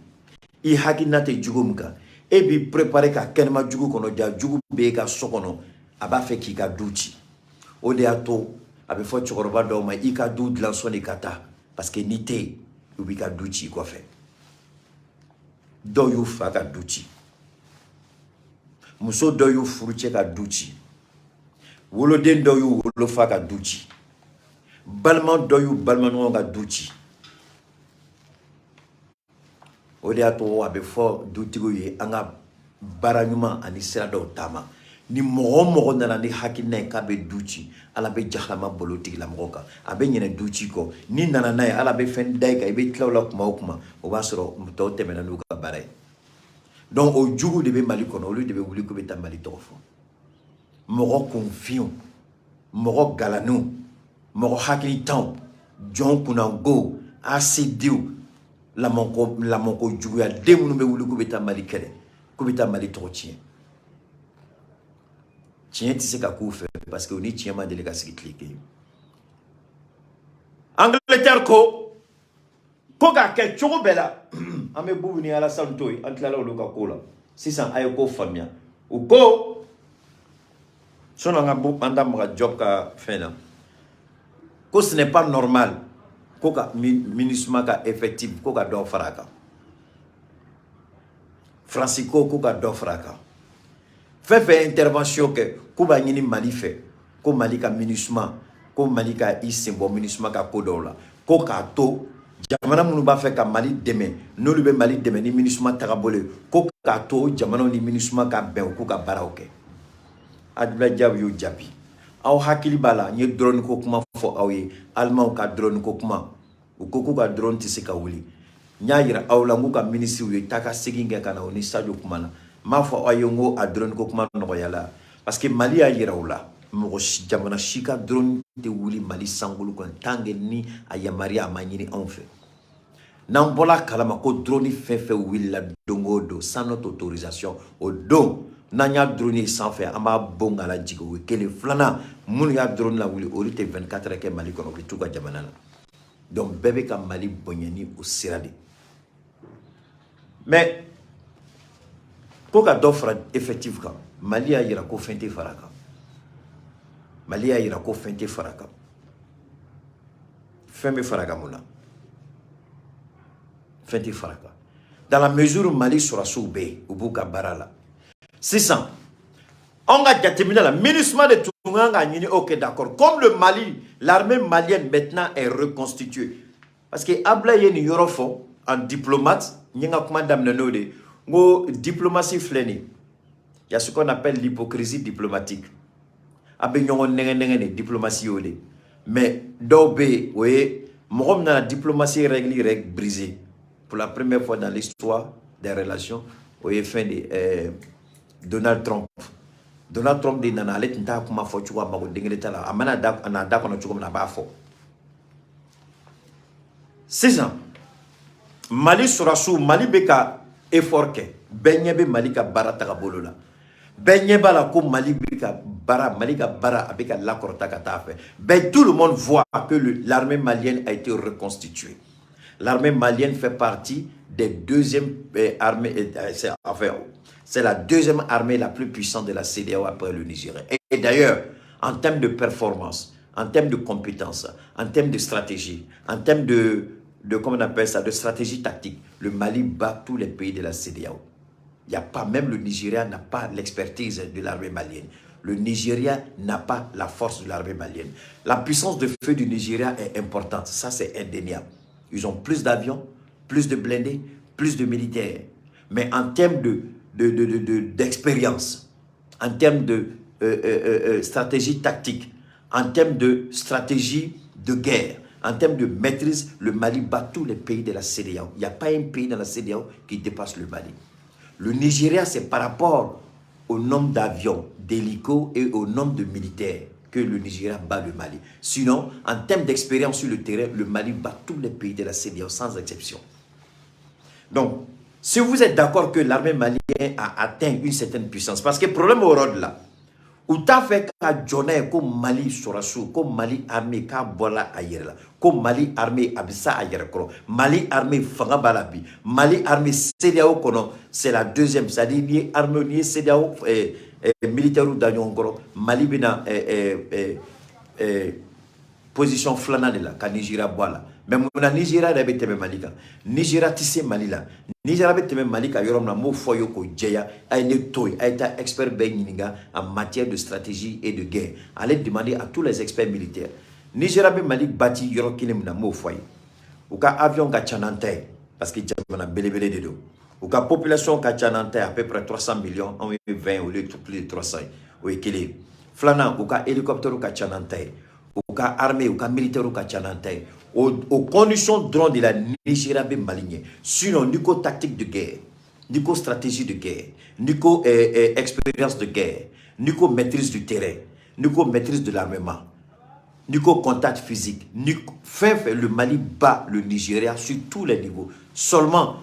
i hakilina tɛ jugu min kan, e b'i préparer ka kɛnɛma jugu kɔnɔ, ja jugu bɛ e ka so kɔnɔ, a b'a fɛ k'i ka du ci. O de y'a to a bɛ fɔ cɛkɔrɔba dɔw ma: i ka du dilan sɔnni ka taa, parce que n'i tɛ yen, u b'i ka du ci i kɔfɛ. Dɔw y'u fa ka du ci, muso dɔw y'u furucɛ ka du ci, woloden dɔw y'u wolofa ka du ci, balima dɔw y'u balimaɲɔgɔn ka du ci. O de y'a to a bɛ fɔ dutigiw ye, an ka baara ɲuman ani sira dɔw taama. Ni mɔgɔ o mɔgɔ nana ni hakilina ye k'a bɛ du ci, Ala bɛ jahalama bolo tigilamɔgɔ kan, a bɛ ɲinɛ du ci kɔ. N'i nana n'a ye, Ala bɛ fɛn da i kan, i bɛ tila o la kuma o kuma, o b'a sɔrɔ tɔw tɛmɛna n'u ka baara ye. Donc o jugu de bɛ Mali kɔnɔ, olu de bɛ wuli k'u bɛ taa Mali tɔgɔ fɔ. Mɔgɔ kunfinw, mɔgɔ galanniw, mɔgɔ hakilitanw, jɔn kunnango, ACDw, lamɔko lamɔko juguya den minnu bɛ wuli k'u bɛ taa Mali kɛlɛ, k'u bɛ taa Mali tɔgɔ tiɲɛ, tiɲɛ tɛ se ka k'u fɛ, parce que u ni tiɲɛ ma deli ka sigi tile kelen. Angleterre ko k'a kɛ cogo bɛɛ la, an bɛ Bubu ni Alassane to yen, an tilala olu ka ko la sisan. A ye ko faamuya, u ko sɔnni an ka bɔ, an da maga Diop ka fɛn na, ko ce n'est pas normal ko ka MINUSMA ka effectif, ko ka dɔ fara a kan. Faransi ko ka dɔ fara a kan. Fɛn fɛn intervention kɛ, k'u b'a ɲini Mali fɛ ko Mali ka MINUSMA, ko Mali ka i sen bɔ MINUSMA ka ko dɔw la, ko k'a to jamana minnu b'a fɛ ka Mali dɛmɛ, n'olu bɛ Mali dɛmɛ ni MINUSMA tagabolo ye, ko k'a to jamanaw ni MINUSMA ka bɛn, u k'u ka baaraw kɛ. Abdoulaye Diaw y'o jaabi. Aw hakili b'a la, n ye drone ko kuma fɔ aw ye, Alimanw ka drone ko kuma. U ko k'u ka drone tɛ se ka wuli. N y'a yira aw la n k'u ka minisiriw ye taa ka segin kɛ ka na, o ni Sadio kuma na. N m'a fɔ aw ye n ko a drone ko kuma nɔgɔyala, parce que Mali y'a yira u la, mɔgɔ si, jamana si ka drone tɛ wuli Mali sankolo kɔnɔ tant que ni a yamaruya a ma ɲini anw fɛ. N'an bɔla kalama ko drone fɛn fɛn wulila don o don sans notre autorisation, o don n'an y'a drone ye sanfɛ, an b'a bon k'a lajigin. O ye kelen. Filanan, minnu y'a drone lawuli, olu tɛ 24 heures kɛ Mali kɔnɔ, u bɛ t'u ka jamana na. Donc bɛɛ bɛ ka Mali bonya ni o sira de. Mais ko ka dɔ fara effectif kan, Mali y'a yira ko fɛn tɛ fara a kan. Mali y'a yira ko fɛn tɛ fara a kan. Fɛn bɛ fara a kan mun na? Fɛn tɛ fara a kan, dans la mesure Mali sɔrɔsiw bɛ yen, u b'u ka baara la. Sisan anw ka jateminɛ la, MINUSMA de tun kan k'a ɲini. Ok, d'accord, comme le Mali, l'armée malienne maintenant est reconstituée, parce que Ablaye ye nin yɔrɔ fɔ en diplomate. N ye n ka kuma daminɛ n'o de ye, n ko diplomatie filɛ nin ye, il y a ce qu'on appelle l'hypocrisie diplomatique. A bɛ ɲɔgɔn nɛgɛ nɛgɛ de, diplomatie y'o de. Mais dɔw bɛ yen, o ye mɔgɔ min nana diplomatie règle yɛrɛ briser pour la première fois dans l'histoire des relations, o ye fɛn de Donald Trump. Donald Trump de nana, ale tun t'a kuma fɔ cogo, a mago den kelen t'a la, a mana da a n'a da kɔnɔ cogo min na, a b'a fɔ. Sisan Mali sɔrɔsiw, Mali bɛ ka effort kɛ, bɛɛ ɲɛ bɛ Mali ka baara tagabolo la, bɛɛ ɲɛ b'a la ko Mali bɛ ka baara, Mali ka baara a bɛ ka lakɔrɔta ka taa fɛ. Bɛɛ, tout le monde voit que l'armée malienne a été reconstituée. L'armée malienne fait partie des deuxièmes armées, c'est, enfin, c'est la deuxième armée la plus puissante de la CEDEAO après le Nigeria. Et d'ailleurs, en termes de performance, en termes de compétences, en termes de stratégie, en termes de, comment on appelle ça, de stratégie tactique, le Mali bat tous les pays de la CEDEAO. Il n'y a pas, même le Nigeria n'a pas l'expertise de l'armée malienne. Le Nigeria n'a pas la force de l'armée malienne. La puissance de feu du Nigeria est importante, ça c'est indéniable. Ils ont plus d'avions, plus de blindés, plus de militaires. Mais en termes d'expérience, en termes de stratégie tactique, en termes de stratégie de guerre, en termes de maîtrise, le Mali bat tous les pays de la CEDEAO. Il n'y a pas un pays dans la CEDEAO qui dépasse le Mali. Le Nigeria, c'est par rapport au nombre d'avions, d'hélicos et au nombre de militaires que le Nigeria bat le Mali. Sinon, en termes d'expérience sur le terrain, le Mali bat tous les pays de la CEDEAO sans exception. Donc, si vous êtes d'accord que l'armée malienne a atteint une certaine puissance, parce que le problème au là, u t'a fɛ ka jɔ n'a ye ko Mali sɔrɔsiw, ko Mali armée k'a bɔra a yɛrɛ la, ko Mali armée a bɛ sa a yɛrɛ kɔrɔ, Mali armée fanga b'a la bi, Mali armée CEDEAO kɔnɔ c'est la deuxième, c'est-à-dire n'i ye armée, n'i ye CEDEAO militaires da ɲɔgɔn kɔrɔ, Mali bɛna position filanan de la ka Nigeria bɔ a la. Mais munna Nigeria yɛrɛ bɛ tɛmɛ Mali kan? Nigeria tɛ se Mali la. Nigeria bɛ tɛmɛ Mali kan yɔrɔ min na, n b'o fɔ ye k'o jɛya. A ye ne to yen, a ye taa expert bɛɛ ɲininka en matière de stratégie et de guerre. Allez demander à tous les experts militaires. Nigeria bɛ Mali bati yɔrɔ kelen min na, n b'o fɔ a ye. U ka avion ka ca n'an ta ye. Parce que jamana belebele de don. U ka population ka ca n'an ta ye, à peu près 300 millions, anw ye 20, olu ye plus de 300 ye. O ye kelen ye. Filanan, u ka hélicoptère ka ca n'an ta ye, u ka armée, u ka militaire ka ca n'an ta ye. O condition dɔrɔn de la, Nigeria bɛ Mali ɲɛ. Sinon, n'i ko tactique de guerre, n'i ko stratégie de guerre, n'i ko expérience de guerre, n'i ko maîtrise du terrain, n'i ko maîtrise de l'armement, n'i ko contact physique, ni fɛn fɛn, le Mali bat le Nigeria sur tous les niveaux. Seulement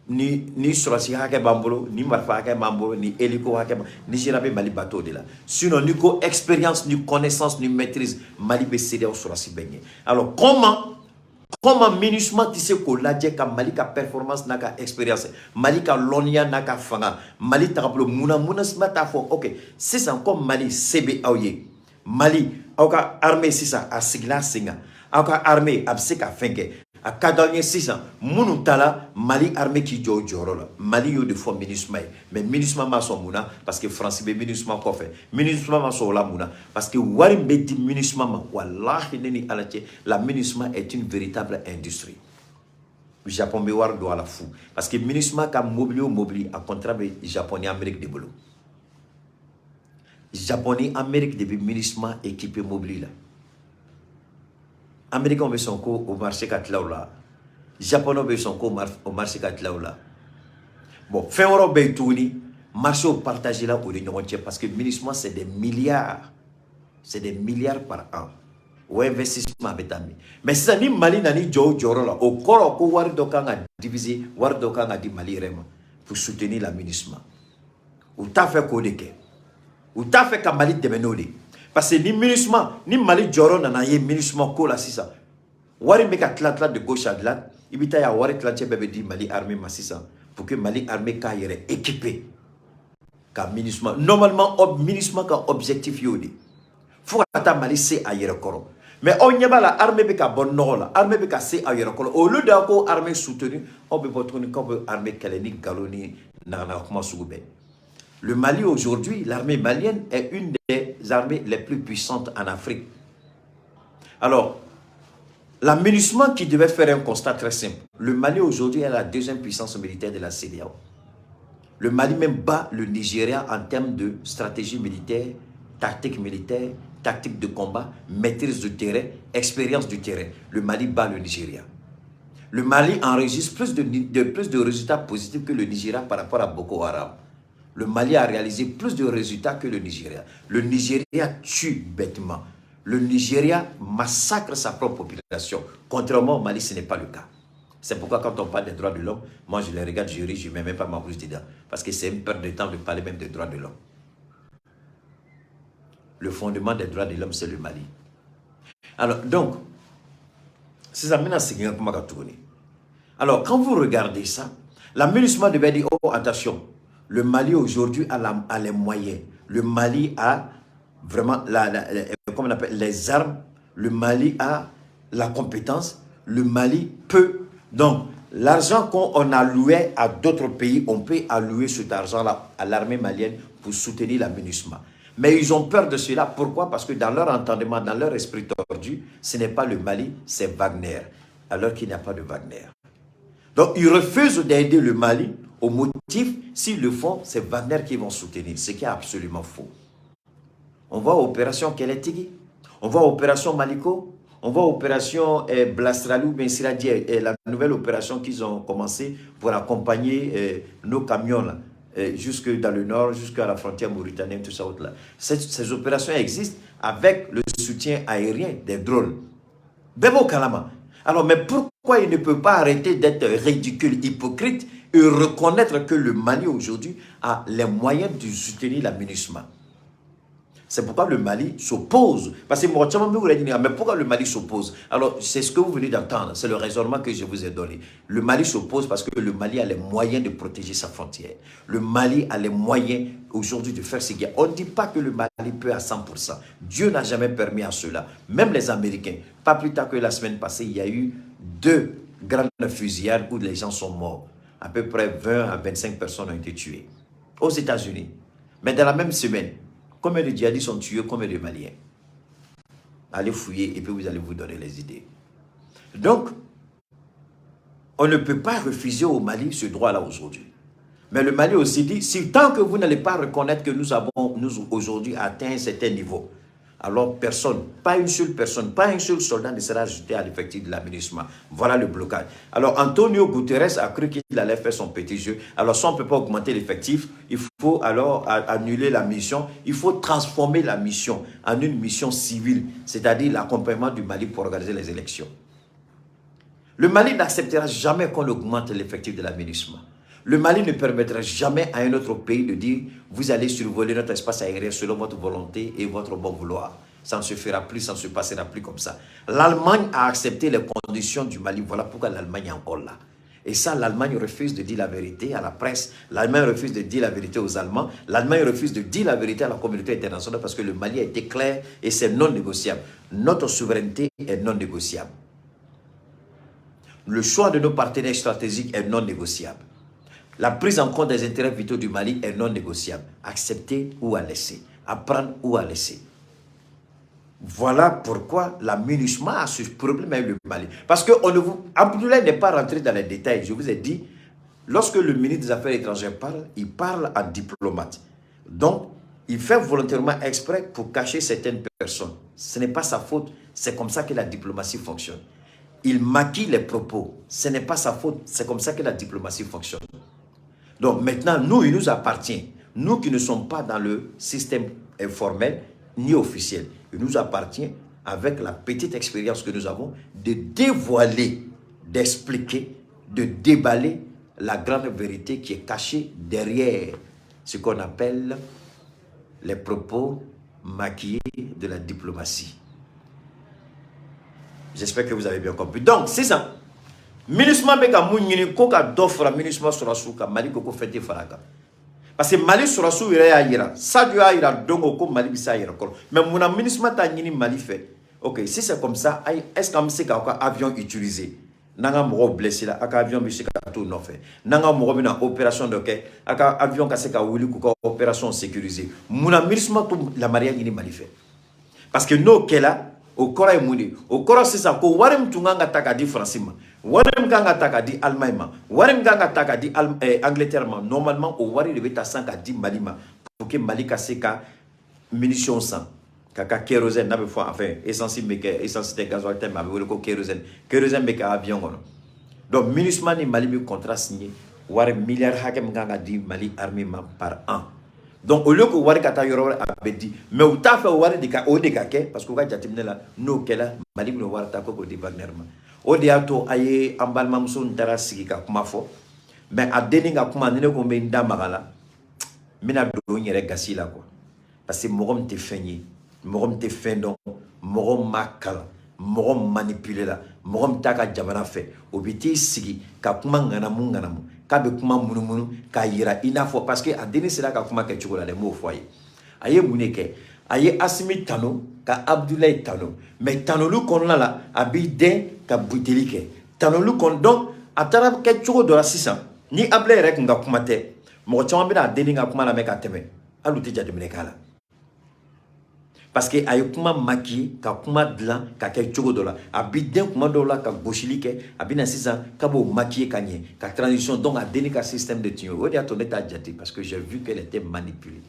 ni sɔrɔsi hakɛ b'an bolo, ni marifa hakɛ b'an bolo, ni hélico hakɛ b'an, Nigeria bɛ Mali battre o de la. Sinon, n'i ko expérience, ni connaissance, ni maîtrise, Mali bɛ CEDEAO sɔrɔsi bɛɛ ɲɛ. Alors comment MINUSMA tɛ se k'o lajɛ, ka Mali ka performance n'a ka expérience, Mali ka lɔnniya n'a ka fanga, Mali tagabolo? Munna MINUSMA t'a fɔ: ok, sisan comme Mali se bɛ aw ye, Mali aw ka armée sisan a sigila sen kan, aw ka armée a bɛ se ka fɛn kɛ, a ka d'aw ye sisan minnu taara, Mali armée k'i jɔ o jɔyɔrɔ la? Mali y'o de fɔ MINUSMA ye, mais MINUSMA ma sɔn. Mun na? Parce que France bɛ MINUSMA kɔfɛ. MINUSMA ma sɔn o la. Mun na? Parce que wari min bɛ di MINUSMA ma, walahi, ne ni Ala cɛ, la MINUSMA est une véritable industrie. Japon bɛ wari don a la fu, parce que MINUSMA ka mobili o mobili, a contrat bɛ Japon ni Amérique de bolo. Japon ni Amérique de bɛ MINUSMA équipé mobili la. Américains bɛ sɔn ko o marché ka tila o la, Japonais bɛ sɔn ko o marché ka tila o la. Bon, fɛn wɛrɛw bɛ yen tuguni, marché partagé la o ni ɲɔgɔn cɛ, parce que MINUSMA, c'est des milliards, c'est des milliards par an. O investissement bɛ taa min? Mais sisan, ni Mali nana jɔ o jɔyɔrɔ la, o kɔrɔ ko wari dɔ kan ka diviser, wari dɔ kan ka di Mali yɛrɛ ma pour soutenir la MINUSMA. U t'a fɛ k'o de kɛ, u t'a fɛ ka Mali dɛmɛ n'o de ye, parce que ni MINUSMA, ni Mali jɔyɔrɔ nana ye MINUSMA ko la sisan, wari bɛ ka tila tila de gauche à droite, i bɛ taa ye, a wari tilancɛ bɛɛ bɛ di Mali armée ma sisan, pour que Mali armée k'a yɛrɛ équiper ka MINUSMA. Normalement, MINUSMA ka objectif y'o de, fo ka taa Mali se a yɛrɛ kɔrɔ. Mais aw ɲɛ b'a la, armée bɛ ka bɔ nɔgɔ la, armée bɛ ka se a yɛrɛ kɔrɔ, olu de ko armée soutenue, aw bɛ bɔ tuguni k'aw bɛ armée kɛlɛ ni nkalon ni naganaga kuma sugu bɛɛ. Le Mali aujourd'hui, l'armée malienne est une des armées les plus puissantes en Afrique. Alors, la MINUSMA qui devait faire un constat très simple. Le Mali aujourd'hui est la deuxième puissance militaire de la CEDEAO. Le Mali même bat le Nigeria en termes de stratégie militaire, tactique militaire, tactique de combat, maîtrise du terrain, expérience du terrain. Le Mali bat le Nigeria. Le Mali enregistre plus de résultats positifs que le Nigeria par rapport à Boko Haram. Le Mali a réalisé plus de résultats que le Nigeria. Le Nigeria tue bêtement. Le Nigeria massacre sa propre population. Contrairement au Mali, ce n'est pas le cas. C'est pourquoi quand on parle des droits de l'homme, moi je les regarde, je ris, je ne mets même pas ma bouche dedans. Parce que c'est une perte de temps de parler même des droits de l'homme. Le fondement des droits de l'homme, c'est le Mali. Alors, donc, c'est ça, maintenant, c'est. Alors, quand vous regardez ça, la MINUSMA devait dire: oh, attention, le Mali aujourd'hui a les moyens. Le Mali a vraiment, comment on appelle, les armes. Le Mali a la compétence. Le Mali peut. Donc, l'argent qu'on allouait à d'autres pays, on peut allouer cet argent-là à l'armée malienne pour soutenir la MINUSMA. Mais ils ont peur de cela. Pourquoi? Parce que dans leur entendement, dans leur esprit tordu, ce n'est pas le Mali, c'est Wagner. Alors qu'il n'y a pas de Wagner. Donc, ils refusent d'aider le Mali au motif, s'ils le font, c'est Wagner qui vont soutenir, ce qui est absolument faux. On voit opération Kɛlɛtigi, on voit opération Maliko, on voit opération Blastrali ou bien Siradi, la nouvelle opération qu'ils ont commencé pour accompagner nos camions là, jusque dans le nord, jusqu'à la frontière mauritanienne, tout ça. Autre, là. Ces opérations existent avec le soutien aérien des drones. Bɛɛ b'o kalama. Alors, mais pourquoi il ne peut pas arrêter d'être ridicule, hypocrite et reconnaître que le Mali aujourd'hui a les moyens de soutenir la MINUSMA? C'est pourquoi le Mali s'oppose. Parce que moi, mais pourquoi le Mali s'oppose? Alors, c'est ce que vous venez d'entendre, c'est le raisonnement que je vous ai donné. Le Mali s'oppose parce que le Mali a les moyens de protéger sa frontière. Le Mali a les moyens aujourd'hui de faire ce qu'il y a. On ne dit pas que le Mali peut à 100%. Dieu n'a jamais permis à cela. Même les Américains, pas plus tard que la semaine passée, il y a eu deux grandes fusillades où les gens sont morts. À peu près 20 à 25 personnes ont été tuées aux États-Unis. Mais dans la même semaine, combien de djihadistes sont tués, combien de Maliens? Allez fouiller et puis vous allez vous donner les idées. Donc, On ne peut pas refuser au Mali ce droit-là aujourd'hui. Mais le Mali aussi dit, si tant que vous n'allez pas reconnaître que nous avons, nous, aujourd'hui, atteint un certain niveau, alors personne, pas une seule personne, pas un seul soldat ne sera ajouté à l'effectif de la MINUSMA. Voilà le blocage. Alors Antonio Guterres a cru qu'il allait faire son petit jeu. Alors si on ne peut pas augmenter l'effectif, il faut alors annuler la mission. Il faut transformer la mission en une mission civile, c'est-à-dire l'accompagnement du Mali pour organiser les élections. Le Mali n'acceptera jamais qu'on augmente l'effectif de la MINUSMA. Le Mali ne permettra jamais à un autre pays de dire: vous allez survoler notre espace aérien selon votre volonté et votre bon vouloir. Ça ne se fera plus, ça ne se passera plus comme ça. L'Allemagne a accepté les conditions du Mali. Voilà pourquoi l'Allemagne est encore là. Et ça, l'Allemagne refuse de dire la vérité à la presse. L'Allemagne refuse de dire la vérité aux Allemands. L'Allemagne refuse de dire la vérité à la communauté internationale parce que le Mali a été clair et c'est non négociable. Notre souveraineté est non négociable. Le choix de nos partenaires stratégiques est non négociable. La prise en compte des intérêts vitaux du Mali est non négociable. Accepter ou à laisser. Apprendre ou à laisser. Voilà pourquoi la MINUSMA a ce problème avec le Mali. Parce que on ne vous... Abdoulaye n'est pas rentré dans les détails. Je vous ai dit, lorsque le ministre des Affaires étrangères parle, il parle en diplomate. Donc, il fait volontairement exprès pour cacher certaines personnes. Ce n'est pas sa faute. C'est comme ça que la diplomatie fonctionne. Il maquille les propos. Ce n'est pas sa faute. C'est comme ça que la diplomatie fonctionne. Donc maintenant, nous, il nous appartient. Nous qui ne sommes pas dans le système informel ni officiel, il nous appartient, avec la petite expérience que nous avons, de dévoiler, d'expliquer, de déballer la grande vérité qui est cachée derrière ce qu'on appelle les propos maquillés de la diplomatie. J'espère que vous avez bien compris. Donc, c'est ça. MINUSMA bɛ ka mun ɲini ko ka dɔ fara MINUSMA sɔrɔsiw kan, Mali ko ko fɛn tɛ fara a kan parce que Mali sɔrɔsiw yɛrɛ y'a yira, Sadio y'a yira don o ko Mali bɛ se a yɛrɛ kɔrɔ. Mais munna MINUSMA t'a ɲini Mali fɛ? Ok, si c'est comme ça, ayi, est ce qu'an bɛ se k'aw ka avion utiliser? N'an ka mɔgɔw blessé la, a ka avion bɛ se ka t'u nɔfɛ. N'an ka mɔgɔ bɛna opération dɔ kɛ, a ka avion ka se ka wuli k'u ka opération sécuriser. Munna MINUSMA t'o yamaruya ɲini Mali fɛ? Parce que n'o kɛla, o kɔrɔ ye mun de ye? O kɔrɔ sisan ko wari min tun kan ka ta k'a di Faransi ma, wari min kan ka ta k'a di Allemagne ma, wari min kan ka ta k'a di Angleterre ma, normalement o wari de bɛ ta sisan k'a di Mali ma pour que Mali ka se ka munitions san, ka kérosène n'a bɛ fɔ, enfin essence bɛ kɛ, essence tɛ, gasoil tɛ, mais a bɛ wele ko kérosène. Kérosène bɛ kɛ avion kɔnɔ. Donc MINUSMA ni Mali bɛ contrat signé, wari miliyari hakɛ min kan ka di Mali armée ma par an. Donc au lieu que wari ka taa yɔrɔ wɛrɛ, a bɛ di, mais u t'a fɛ wari de ka o de ka kɛ parce que u ka jateminɛ la, n'o kɛla, Mali bɛna wari ta ko k'o di Wagner ma. O de y'a to a ye an balimamuso in taara sigi ka kuma fɔ. Mais a denni ka kuma, ni ne ko n bɛ n da maga la, n bɛna don n yɛrɛ gasi la quoi, parce que mɔgɔ min tɛ fɛn ye, mɔgɔ min tɛ fɛn dɔn, mɔgɔ min ma kalan, mɔgɔ min manipulé la, mɔgɔ min t'a ka jamana fɛ, o bɛ t'i sigi ka kuma ŋanamu ŋanamu k'a bɛ kuma munumunu k'a yira i n'a fɔ, parce que a denni sera ka kuma kɛcogo la dɛ. N b'o fɔ a ye. A ye mun de kɛ? A ye Asimi tanu ka Abdoulaye tanu, mais tanuli kɔnɔna la, a b'i dɛn ka buteli kɛ tanuli kɔnɔ. Donc a taara kɛ cogo dɔ la sisan, ni Abdoulaye yɛrɛ kun ka kuma tɛ, mɔgɔ caman bɛna a denni ka kuma lamɛn ka tɛmɛ, hali u tɛ jateminɛ k'a la, parce que a ye kuma maquiller, ka kuma dilan ka kɛ cogo dɔ la. A bi den kuma dɔw la ka gosili kɛ, a bɛ na sisan k'a b'o maquiller ka ɲɛ ka transition. Donc a denni ka système de tun ye o de y'a to ne t'a jate, parce que j'ai vu qu'elle était manipulée.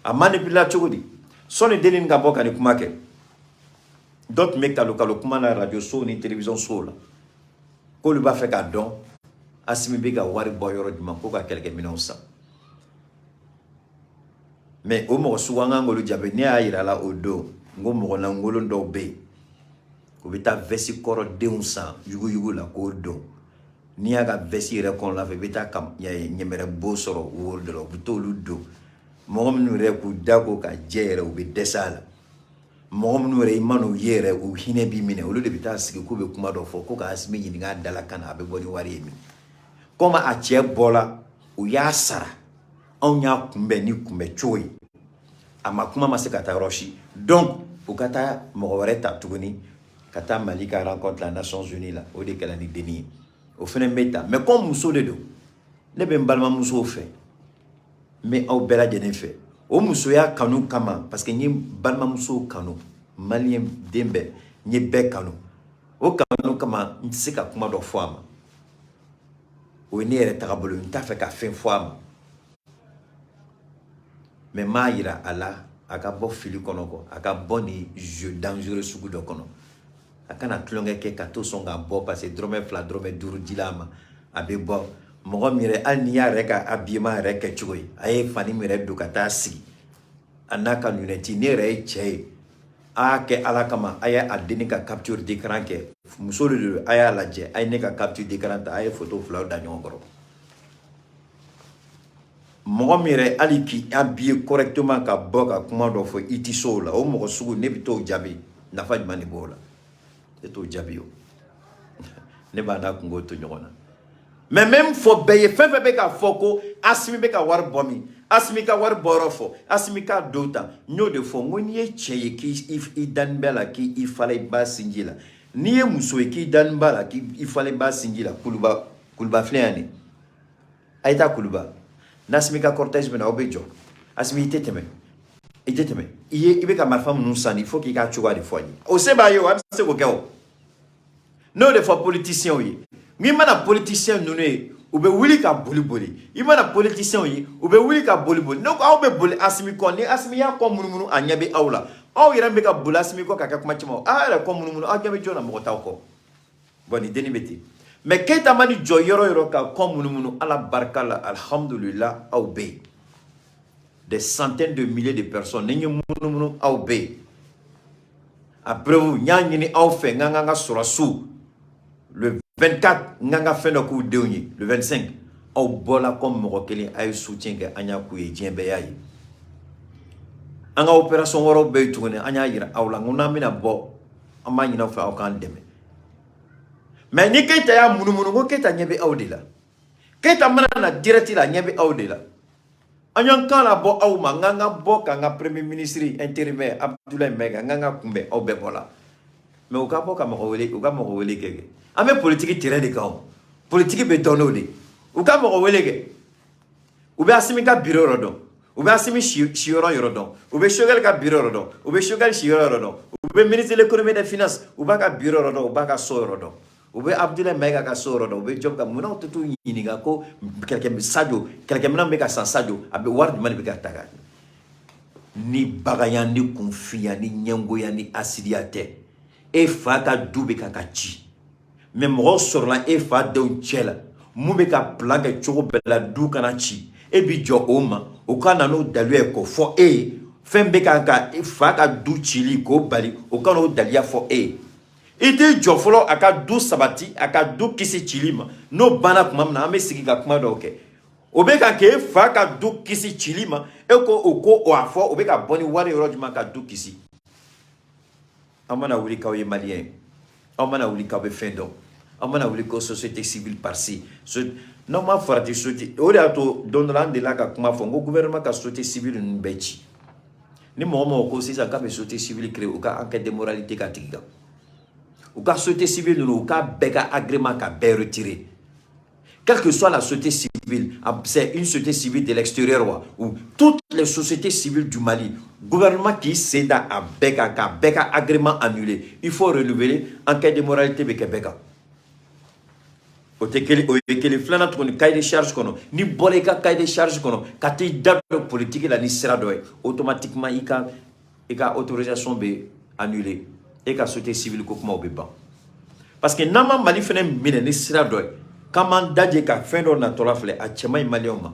A manipulé la cogo di? Sɔnni denni ka bɔ ka nin kuma kɛ, dɔ tun bɛ kalo kalo kuma na radio sow ni télévision sow la k'olu b'a fɛ k'a dɔn Asimi bɛ ka wari bɔ yɔrɔ jumɛn ko ka kɛlɛkɛminɛnw san. Mais o mɔgɔ sugu, an kan k'olu jaabi. Ne y'a yira la o don n ko mɔgɔ lankolon dɔw bɛ yen, u bɛ taa veste kɔrɔ denw san yuguyugu la k'o don. N'i y'a ka veste yɛrɛ kɔnɔna fɛ, i bɛ taa ka ɲɛmɛrɛ bo sɔrɔ woro dɔ la, u bɛ t'olu don. Mɔgɔ minnu yɛrɛ k'u da ko ka jɛ yɛrɛ, u bɛ dɛsɛ a la. Mɔgɔ minnu yɛrɛ i man'u ye yɛrɛ, u hinɛ b'i minɛ, olu de bɛ taa sigi k'u bɛ kuma dɔ fɔ ko ka Asimi ɲininka a dala kan na, a bɛ bɔ ni wari ye min. Komi a cɛ bɔla, u y'a sara, anw y'a kunbɛn ni kunbɛn cogo ye, a ma kuma ma se ka taa yɔrɔ si. Donc u ka taa mɔgɔ wɛrɛ ta tuguni ka taa Mali ka rencontre la Nations Unies la, o de kɛra ni denni ye. O fana bɛ ta, mais comme muso de don, ne bɛ n balimamusow fɛ, n bɛ aw bɛɛ lajɛlen fɛ o musoya kanu kama, parce que n ye balimamusow kanu, maliyɛn den bɛɛ, n ye bɛɛ kanu. O kanu kama, n tɛ se ka kuma dɔ fɔ a ma. O ye ne yɛrɛ tagabolo ye. N t'a fɛ ka fɛn fɔ a ma, mais n m'a yira a la a ka bɔ fili kɔnɔ kɔ, a ka bɔ nin jeu dangereux sugu dɔ kɔnɔ. A kana tulonkɛ kɛ ka to sɔn ka bɔ, parce que dɔrɔmɛ 2, dɔrɔmɛ 5 dila a ma, a bɛ bɔ. Mɔgɔ min yɛrɛ, hali n'i y'a yɛrɛ ka habillement yɛrɛ kɛ cogo ye, a ye fani min yɛrɛ don ka taa sigi, a n'a ka lunette, ne yɛrɛ ye cɛ ye, a y'a kɛ Ala kama, a ye a denni ka capture d'écran kɛ. Muso de don, a y'a lajɛ, a ye ne ka capture d'écran ta, a ye photo filaw da ɲɔgɔn kɔrɔ. Mɔgɔ min yɛrɛ, hali k'i habillé correctement ka bɔ ka kuma dɔ fɔ, i ti se o la. O mɔgɔ sugu, ne bɛ t'o jaabi, nafa jumɛn de b'o la? Ne t'o jaabi o. Ne b'a n'a kungo to ɲɔgɔn na. Mais même fɔ bɛɛ ye, fɛn fɛn bɛ k'a fɔ ko Asimi bɛ ka wari bɔ min, Asimi ka wari bɔyɔrɔ fɔ, Asimi k'a don ta, n y'o de fɔ. N ko n'i ye cɛ ye k'i dani bɛ la, k'i fala i ba sinji la, n'i ye muso ye k'i dani b'a la, k'i fala i ba sinji la, Kuluba, Kuluba filɛ yan nin, a ye taa Kuluba n'Asimi ka cortège bɛ na, aw bɛ jɔ. Asimi, i tɛ tɛmɛ, i tɛ tɛmɛ. I ye, i bɛ ka marifa minnu san, il faut k'i ka cogoya de fɔ an ye. O se b'a ye o, a bɛ se k'o kɛ o. N'o de fɔ politiciens ye, n'i mana politicien ninnu ye, u bɛ wuli ka boli boli. I mana politiciens ye, u bɛ wuli ka boli boli. Ne ko aw bɛ boli Asimi kɔ, ni Asimi y'a kɔ munumunu, a ɲɛ bɛ aw la. Aw yɛrɛ bɛ ka boli Asimi kɔ ka kɛ kuma caman, aw yɛrɛ kɔ munumunu, aw ɲɛ bɛ jɔn na? Mɔgɔ t'aw kɔ. Bon, nin dennin bɛ ten. Mais Keyita ma ni jɔ yɔrɔ yɔrɔ ka kɔ munumunu, Ala barika la, alhamdulillah, aw bɛ yen, des centaines de milliers de personnes. Ni n ye munumunu, aw bɛ yen. A preuve, n y'a ɲini aw fɛ, n k'an ka sɔrɔsiw le 24, n k'an ka fɛn dɔ k'u denw ye le 25. Aw bɔla comme mɔgɔ kelen, a ye soutien kɛ, an y'a k'u ye, diɲɛ bɛɛ y'a ye. An ka opération wɛrɛw bɛ yen tuguni, an y'a yira aw la. N ko n'an bɛna bɔ, an b'a ɲini aw fɛ, aw k'an dɛmɛ. Mais ni Keyita y'a munumunu, ko Keyita ɲɛ bɛ aw de la. Keyita mana na direct la, ɲɛ bɛ aw de la. An y'an kan labɔ aw ma, n k'an ka bɔ k'an ka premier ministre intérimaire Abdoulaye Maïga, n k'an ka kunbɛn, aw bɛɛ bɔla. Mais u ka bɔ ka mɔgɔ wele, u ka mɔgɔ wele kɛ. An bɛ politique terrain de kan o, politique bɛ dɔn n'o de. U ka mɔgɔ wele kɛ, u bɛ Asimi ka bureau yɔrɔ dɔn, u bɛ Asimi siyɔrɔ yɔrɔ dɔn, u bɛ Choguel ka bureau yɔrɔ dɔn, u bɛ Choguel siyɔrɔ yɔrɔ dɔn, u bɛ ministre de l'Économie et des Finances, u b'a ka bureau yɔrɔ dɔn, u b'a ka so yɔrɔ dɔn, u bɛ Abdoulaye Maïga ka so yɔrɔ dɔn, u bɛ Diop ka. Munna u tɛ t'u ɲininka ko kɛlɛkɛ Sadio, kɛlɛkɛminɛn bɛ ka san Sadio, a bɛ wari jumɛn de bɛ ka ta ka ni baganya ni kunfinya ni ɲɛngoya ni asidiya tɛ? E fa ka du bɛ ka ci, mais mɔgɔw sɔrɔla e fa denw cɛ la mun bɛ ka plan kɛ cogo bɛɛ la du kana ci. E bi jɔ o ma, o ka na n'o daluya ye k'o fɔ e ye. Fɛn bɛ kan ka e fa ka du cili k'o bali, o ka n'o daluya fɔ e ye. I t'i jɔ fɔlɔ a ka du sabati, a ka du kisi cili ma. N'o banna tuma min na, an bɛ sigi ka kuma dɔw kɛ. O bɛ ka k'e fa ka du kisi cili ma, e ko o ko o a fɔ o bɛ ka bɔ ni wari yɔrɔ jumɛn ka du kisi? Aw mana wuli k'aw ye Malien ye, aw mana wuli k'aw bɛ fɛn dɔn, aw mana wuli ko société civile par-ci, n'aw ma farati société. O de y'a to don dɔ la, an delila ka kuma fɔ n ko gouvernement ka société civile ninnu bɛɛ ci. Ni mɔgɔ mɔgɔ ko sisan k'a bɛ société civile créer, u ka enquête de moralité k'a tigi kan. U ka société civile ninnu, u k'a bɛɛ ka agrément ka bɛɛ retirer, quelle que soit la société civile, c'est une société civile de l'extérieur ou toutes les sociétés civiles du Mali, gouvernement qui sen da a bɛɛ kan k'a bɛɛ ka agrément annulé, il faut renouveler, enquête de moralité bɛ kɛ bɛɛ kan. O tɛ kelen, o ye kelen. Filanan tuguni, cahier de charge kɔnɔ, n'i bɔra i ka cahier de charge kɔnɔ ka t'i da don politique la ni sira dɔ ye, automatiquement i ka autorisation bɛ annulé, e ka société civile ko kumaw bɛ ban. Parce que n'an ma Mali fɛnɛ minɛ ni sira dɔ ye, k'an m'an daje ka fɛn dɔ natɔla filɛ, a cɛ man ɲi Maliyɛnw ma.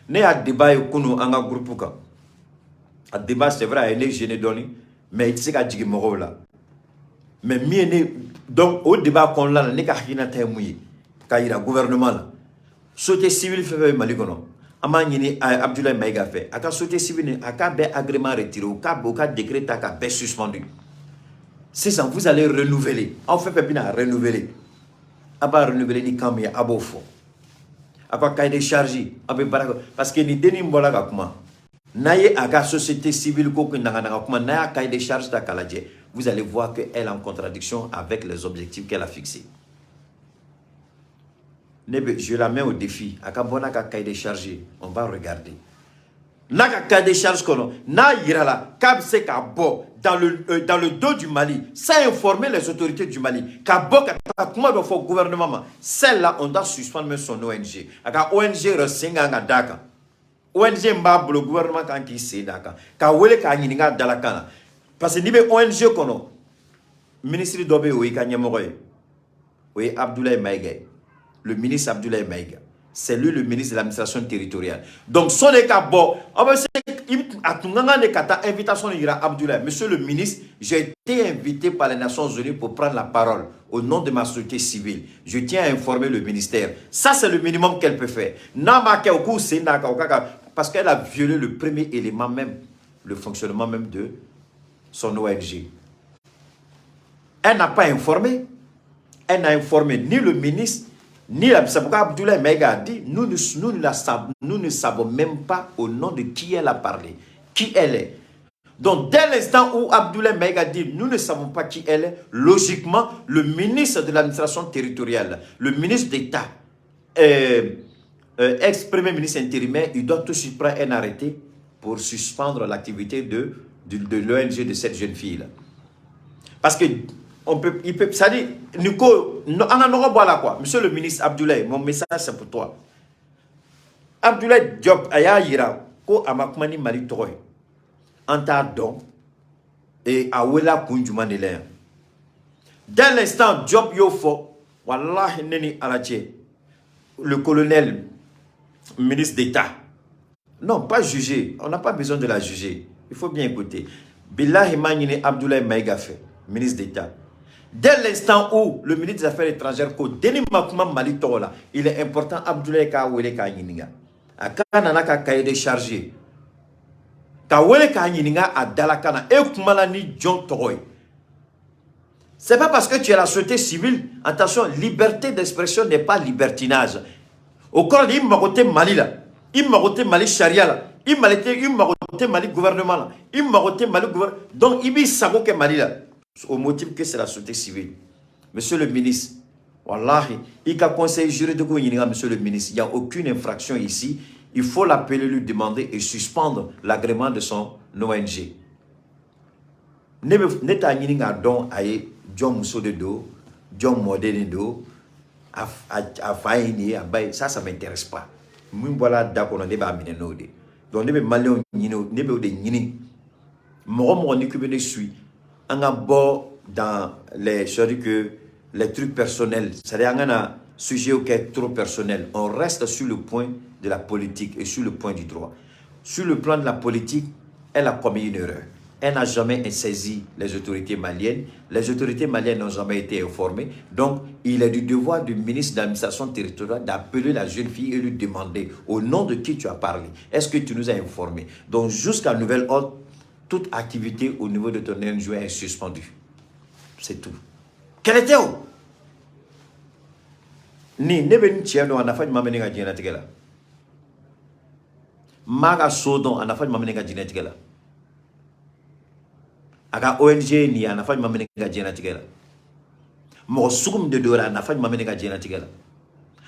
Ne y'a débat ye kunun an ka groupe kan. A débat, c'est vrai, a ye ne gêné dɔɔni, mais i tɛ se ka jigin mɔgɔw la. Mais min ye ne, donc o débat kɔnɔna la, ne ka hakilinata ye mun ye k'a yira gouvernement la? Société civile fɛn fɛn bɛ Mali kɔnɔ, an b'a ɲini Abdoulaye Maïga fɛ, a ka société civile nin, a k'a bɛɛ agrément retiré, u ka décret ta k'a bɛɛ suspendu. Sisan vous allez renouveler, aw fɛn fɛn bɛna renouveler, a b'a renouveler ni kan min ye, a b'o fɔ. A ka cahier de charge, a bɛ baara kɛ. Parce que nin dennin bɔra ka kuma n'a ye, a ka société civile ko naganaga kuma, n'a y'a cahier de charge ta k'a lajɛ, vous allez voir qu'elle est en contradiction avec les objectifs qu'elle a fixés. Ne bɛ, je la mets au défi, a ka bɔ n'a ka cahier de charge, on va regarder. N'a ka cahier de charge kɔnɔ, n'a yirala k'a bɛ se k'a bɔ dans le dos du Mali sans informer les autorités du Mali, k'a bɔ ka taa kuma dɔ fɔ gouvernement ma, celle-là, on doit suspendre même son ONG. A ka ONG yɛrɛ sen kan ka d'a kan. ONG min b'a bolo, gouvernement kan k'i sen d'a kan k'a wele k'a ɲininka a dalakan na, parce que n'i bɛ ONG kɔnɔ, ministre dɔ bɛ yen, o y'i ka ɲɛmɔgɔ ye, o ye Abdoulaye Maïga ye, le ministre Abdoulaye Maïga. C'est lui le ministre de l'Administration territoriale. Donc sɔnni ka bɔ, aw bɛ se a tun ka kan de ka taa invitation yira Abdoulaye: "Monsieur le ministre, j'ai été invité par les Nations Unies pour prendre la parole au nom de ma société civile. Je tiens à informer le ministère." Ça, c'est le minimum qu'elle peut faire. N'a ma kɛ, o k'u sen d'a kan, o ka kan, parce qu'elle a violé le premier élément même, le fonctionnement même de son ONG. Elle n'a pas informé. Elle n'a informé ni le ministre, ni la. C'est pourquoi Abdoulaye Maïga a dit, nous ne savons même pas au nom de qui elle a parlé, qui elle est. Donc, dès l'instant où Abdoulaye Maïga dit, nous ne savons pas qui elle est, logiquement, le ministre de l'Administration territoriale, le ministre d'État, ex-premier ministre intérimaire, il doit tout de suite prendre un arrêté pour suspendre l'activité de l'ONG de cette jeune fille-là. Parce que on peut, il peut, ça dit, Nico, on a quoi. Monsieur le ministre Abdoulaye, mon message, c'est pour toi. Abdoulaye Diop, a y'a yira, ko a ma kuma ni Mali tɔgɔ ye. An t'a dɔn et a wele kun jumɛn de la yan. Dès l'instant Diop y'o fɔ, wallahi, ne ni Ala cɛ, le colonel ministre d'État, non pas juger, on n'a pas besoin de la juger, il faut bien écouter. Billahi, m'a ɲini Abdoulaye Maïga fɛ, ministre d'État. Dès l'instant où le ministre des Affaires étrangères ko denni ma kuma Mali tɔgɔ la, il est important Abdoulaye k'a wele k'a ɲininka. A ka nana ka cahier de charge ye. Ka wele k'a ɲininka a dalakan na, e kumala ni jɔn tɔgɔ ye? C'est pas parce que tu es la société civile. Attention, liberté d'expression n'est pas libertinage. O kɔrɔ de, i mago tɛ Mali la, i mago tɛ Mali sariya la, i mago tɛ Mali gouvernement la, i mago tɛ Mali gouvernement. Donc i b'i sago kɛ Mali la au motif que c'est la société civile. Monsieur le ministre, wallahi, i ka conseil juridique ɲininka. Monsieur le ministre, il n'y a aucune infraction ici. Il faut l'appeler, lui demander et suspendre l'agrément de son ONG. Ne bɛ ne t'a ɲini k'a dɔn a ye jɔn muso de don, jɔn mɔden de don, a fa ye nin ye, a ba ye, ça, ça m'intéresse pas. Min bɔra a da kɔnɔ, ne b'a minɛ n'o de. Donc ne bɛ maliyɛnw ɲini, ne bɛ o de ɲini. Mɔgɔ mɔgɔ n'i k'i bɛ ne suit, an ka bɔ dans les, c'est-à-dire que les trucs personnels, c'est-à-dire an kana sujet kɛ trop personnel. On reste sur le point de la politique et sur le point du droit. Sur le plan de la politique, elle a commis une erreur. Elle n'a jamais saisi les autorités maliennes. Les autorités maliennes n'ont jamais été informées. Donc, il est du devoir du ministre de l'Administration territoriale d'appeler la jeune fille et lui demander au nom de qui tu as parlé. Est-ce que tu nous as informés? Donc, jusqu'à nouvel ordre, toute activité au niveau de ton ONG est suspendue. C'est tout. Quel était où? Ni ne bɛ n cɛ dɔn, a nafa jumɛn bɛ ne ka diɲɛlatigɛ la? N b'a ka so dɔn, a nafa jumɛn bɛ ne ka diɲɛlatigɛ la? A ka ONG ye nin ye, a nafa jumɛn bɛ ne ka diɲɛlatigɛ la? Mɔgɔ sugu min de don, a nafa jumɛn bɛ ne ka diɲɛlatigɛ la?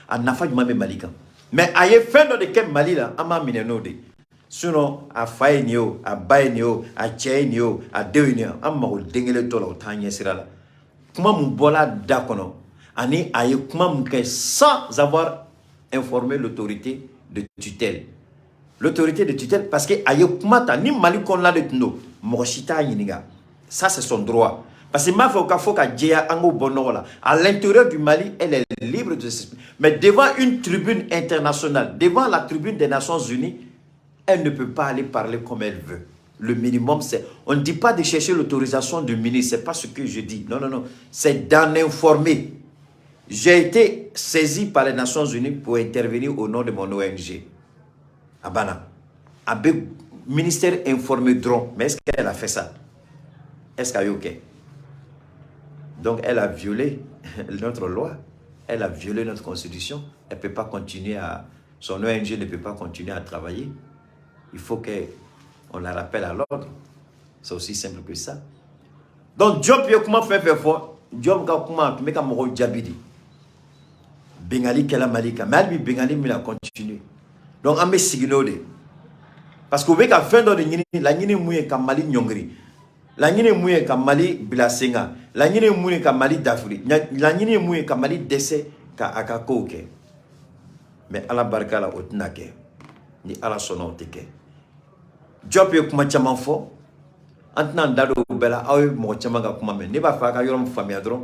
A nafa jumɛn bɛ Mali kan? Mais a ye fɛn dɔ de kɛ Mali la, an b'a minɛ n'o de ye. Sinon a fa ye nin ye o, a ba ye nin ye o, a cɛ ye nin ye o, a denw ye nin ye, an mago den kelen tɔ la, o t'an ɲɛ sira la. Kuma mun bɔla a da kɔnɔ ani a ye kuma mun kɛ sans avoir informé l'autorité de tutelle, l'autorité de tutelle, parce que a ye kuma ta ni Mali kɔnɔna de tun don, mɔgɔ si t'a ɲininka. Ça, c'est son droit, parce que n b'a fɛ o ka fɔ ka jɛya, an k'o bɔ nɔgɔ la. À l'intérieur du Mali, elle est libre de s'exprimer, mais devant une tribune internationale, devant la tribune des Nations Unies, elle ne peut pas aller parler comme elle veut. Le minimum, c'est, on ne dit pas de chercher l'autorisation du ministre, c'est pas ce que je dis. Non, non, non, c'est d'en informer. J'ai été saisi par les Nations Unies pour intervenir au nom de mon ONG. A banna. A bɛ ministère informé dɔrɔn, mais est-ce qu'elle a fait ça? Est-ce qu'elle a OK? Donc elle a violé notre loi, elle a violé notre constitution. Elle peut pas continuer à, son ONG ne peut pas continuer à travailler. Il faut qu'on la rappelle à l'ordre. C'est aussi simple que ça. Donc Diop ye kuma fɛn fɛn fɔ, Diop ka kuma a tun bɛ ka mɔgɔw jaabi de. Bengali kɛla Mali kan, mais hali bi bengali bɛna continuer. Donc an bɛ sigi n'o de ye. Parce que u bɛ ka fɛn dɔ de ɲini. Laɲini mun ye? Ka Mali ɲɔngiri. Laɲini mun ye? Ka Mali bila sen kan. Laɲini mun ye? Ka Mali dafiri. Laɲini mun ye? Ka Mali dɛsɛ ka a ka kow kɛ. Mais Ala barika la, o tɛna kɛ. Ni Ala sɔnna, o tɛ kɛ. Diop ye kuma caman fɔ, an tɛna an da don o bɛɛ la. Aw ye mɔgɔ caman ka kuma mɛn. Ne b'a fɛ a ka yɔrɔ min faamuya dɔrɔn: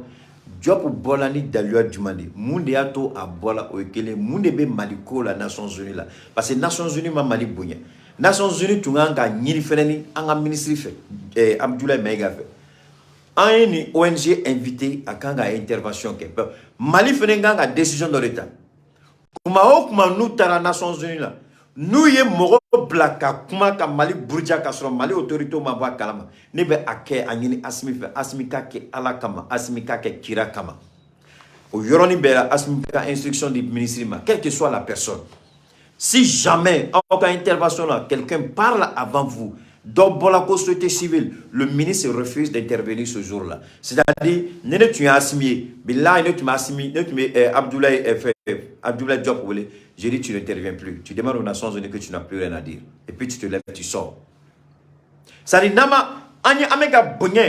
Diop bɔla ni daluya jumɛn de ye? Mun de y'a to a bɔla? O ye kelen. Mun de bɛ Mali ko la Nations Unies la? Parce que Nations Unies ma Mali bonya. Nations Unies tun kan ka ɲini fɛnɛ ni an ka ministre fɛ, Abdoulaye Maïga fɛ, an ye nin ONG invité, a kan ka intervention kɛ. Mali fɛnɛ kan ka décision dɔ de ta. Kuma o kuma n'u taara Nations Unies la, n'u ye mɔgɔ bila ka kuma ka Mali buruja ka sɔrɔ Mali autorité ma bɔ a kalama, ne bɛ a kɛ, a ɲini Asimi fɛ, Asimi k'a kɛ Ala kama, Asimi k'a kɛ kira kama. O yɔrɔnin bɛɛ la, Asimi ka instruction di ministre ma: quelle que soit la personne, si jamais aw ka intervention la, quelqu'un parle avant vous, dɔ bɔla ko société civile, le ministre refuse d'intervenir ce jour-là. C'est-à-dire, ni ne tun ye Asimi ye, bilahi, ne tun bɛ Asimi, ne tun bɛ Abdoulaye fɛ, Abdoulaye Diop wele. J'ai dit: tu n'interviens plus. Tu demandes aux Nations Unies que tu n'as plus rien à dire. Et puis tu te lèves, tu sors. C'est-à-dire, n'a ma an ye, an bɛ ka bonya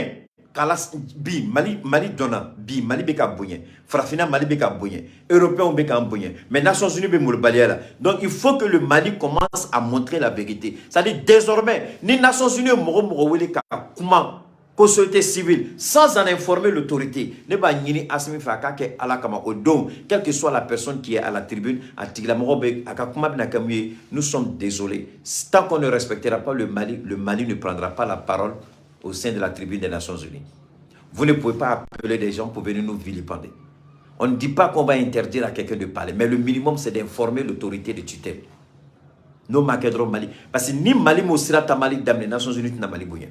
k'a la bi. Mali, Mali dɔnna bi, Mali bɛ ka bonya farafinna, Mali bɛ ka bonya, Européens bɛ k'an bonya, mais Nations Unies bɛ molobaliya la. Donc il faut que le Mali commence à montrer la vérité. C'est-à-dire, désormais, ni Nations Unies ye mɔgɔ mɔgɔ wele ka kuma ko société civile sans en informer l'autorité, ne b'a ɲini Asimi fɛ, a k'a kɛ Ala kama, o don, quelle que soit la personne qui est à la tribune, a tigilamɔgɔ bɛ a ka kuma bɛna kɛ mun ye? Nous sommes désolés, tant qu'on ne respectera pas le Mali, le Mali ne prendra pas la parole au sein de la tribune des Nations Unies. Vous ne pouvez pas appeler des gens pour venir nous vilipender. On ne dit pas qu'on va interdire à quelqu'un de parler, mais le minimum, c'est d'informer l'autorité de tutelle. N'o ma kɛ dɔrɔn, Mali, parce que ni Mali m'o sira ta Mali daminɛ, Nations Unies tɛna Mali bonya.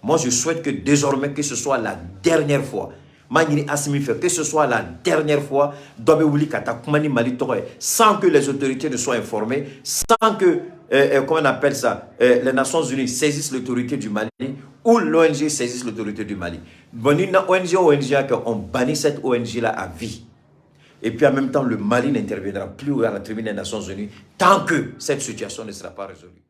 Moi, je souhaite que désormais, que ce soit la dernière fois. M'a ɲini Asimi fɛ, que ce soit la dernière fois dɔ bɛ wuli ka taa kuma ni Mali tɔgɔ ye sans que les autorités ne soient informées, sans que comment on appelle ça, les Nations Unies saisissent l'autorité du Mali ou l'ONG saisisse l'autorité du Mali. Bon, ni ONG, ONG a, on bannit cette ONG là à vie. Et puis en même temps, le Mali n'interviendra plus à la tribune des Nations Unies tant que cette situation ne sera pas résolue.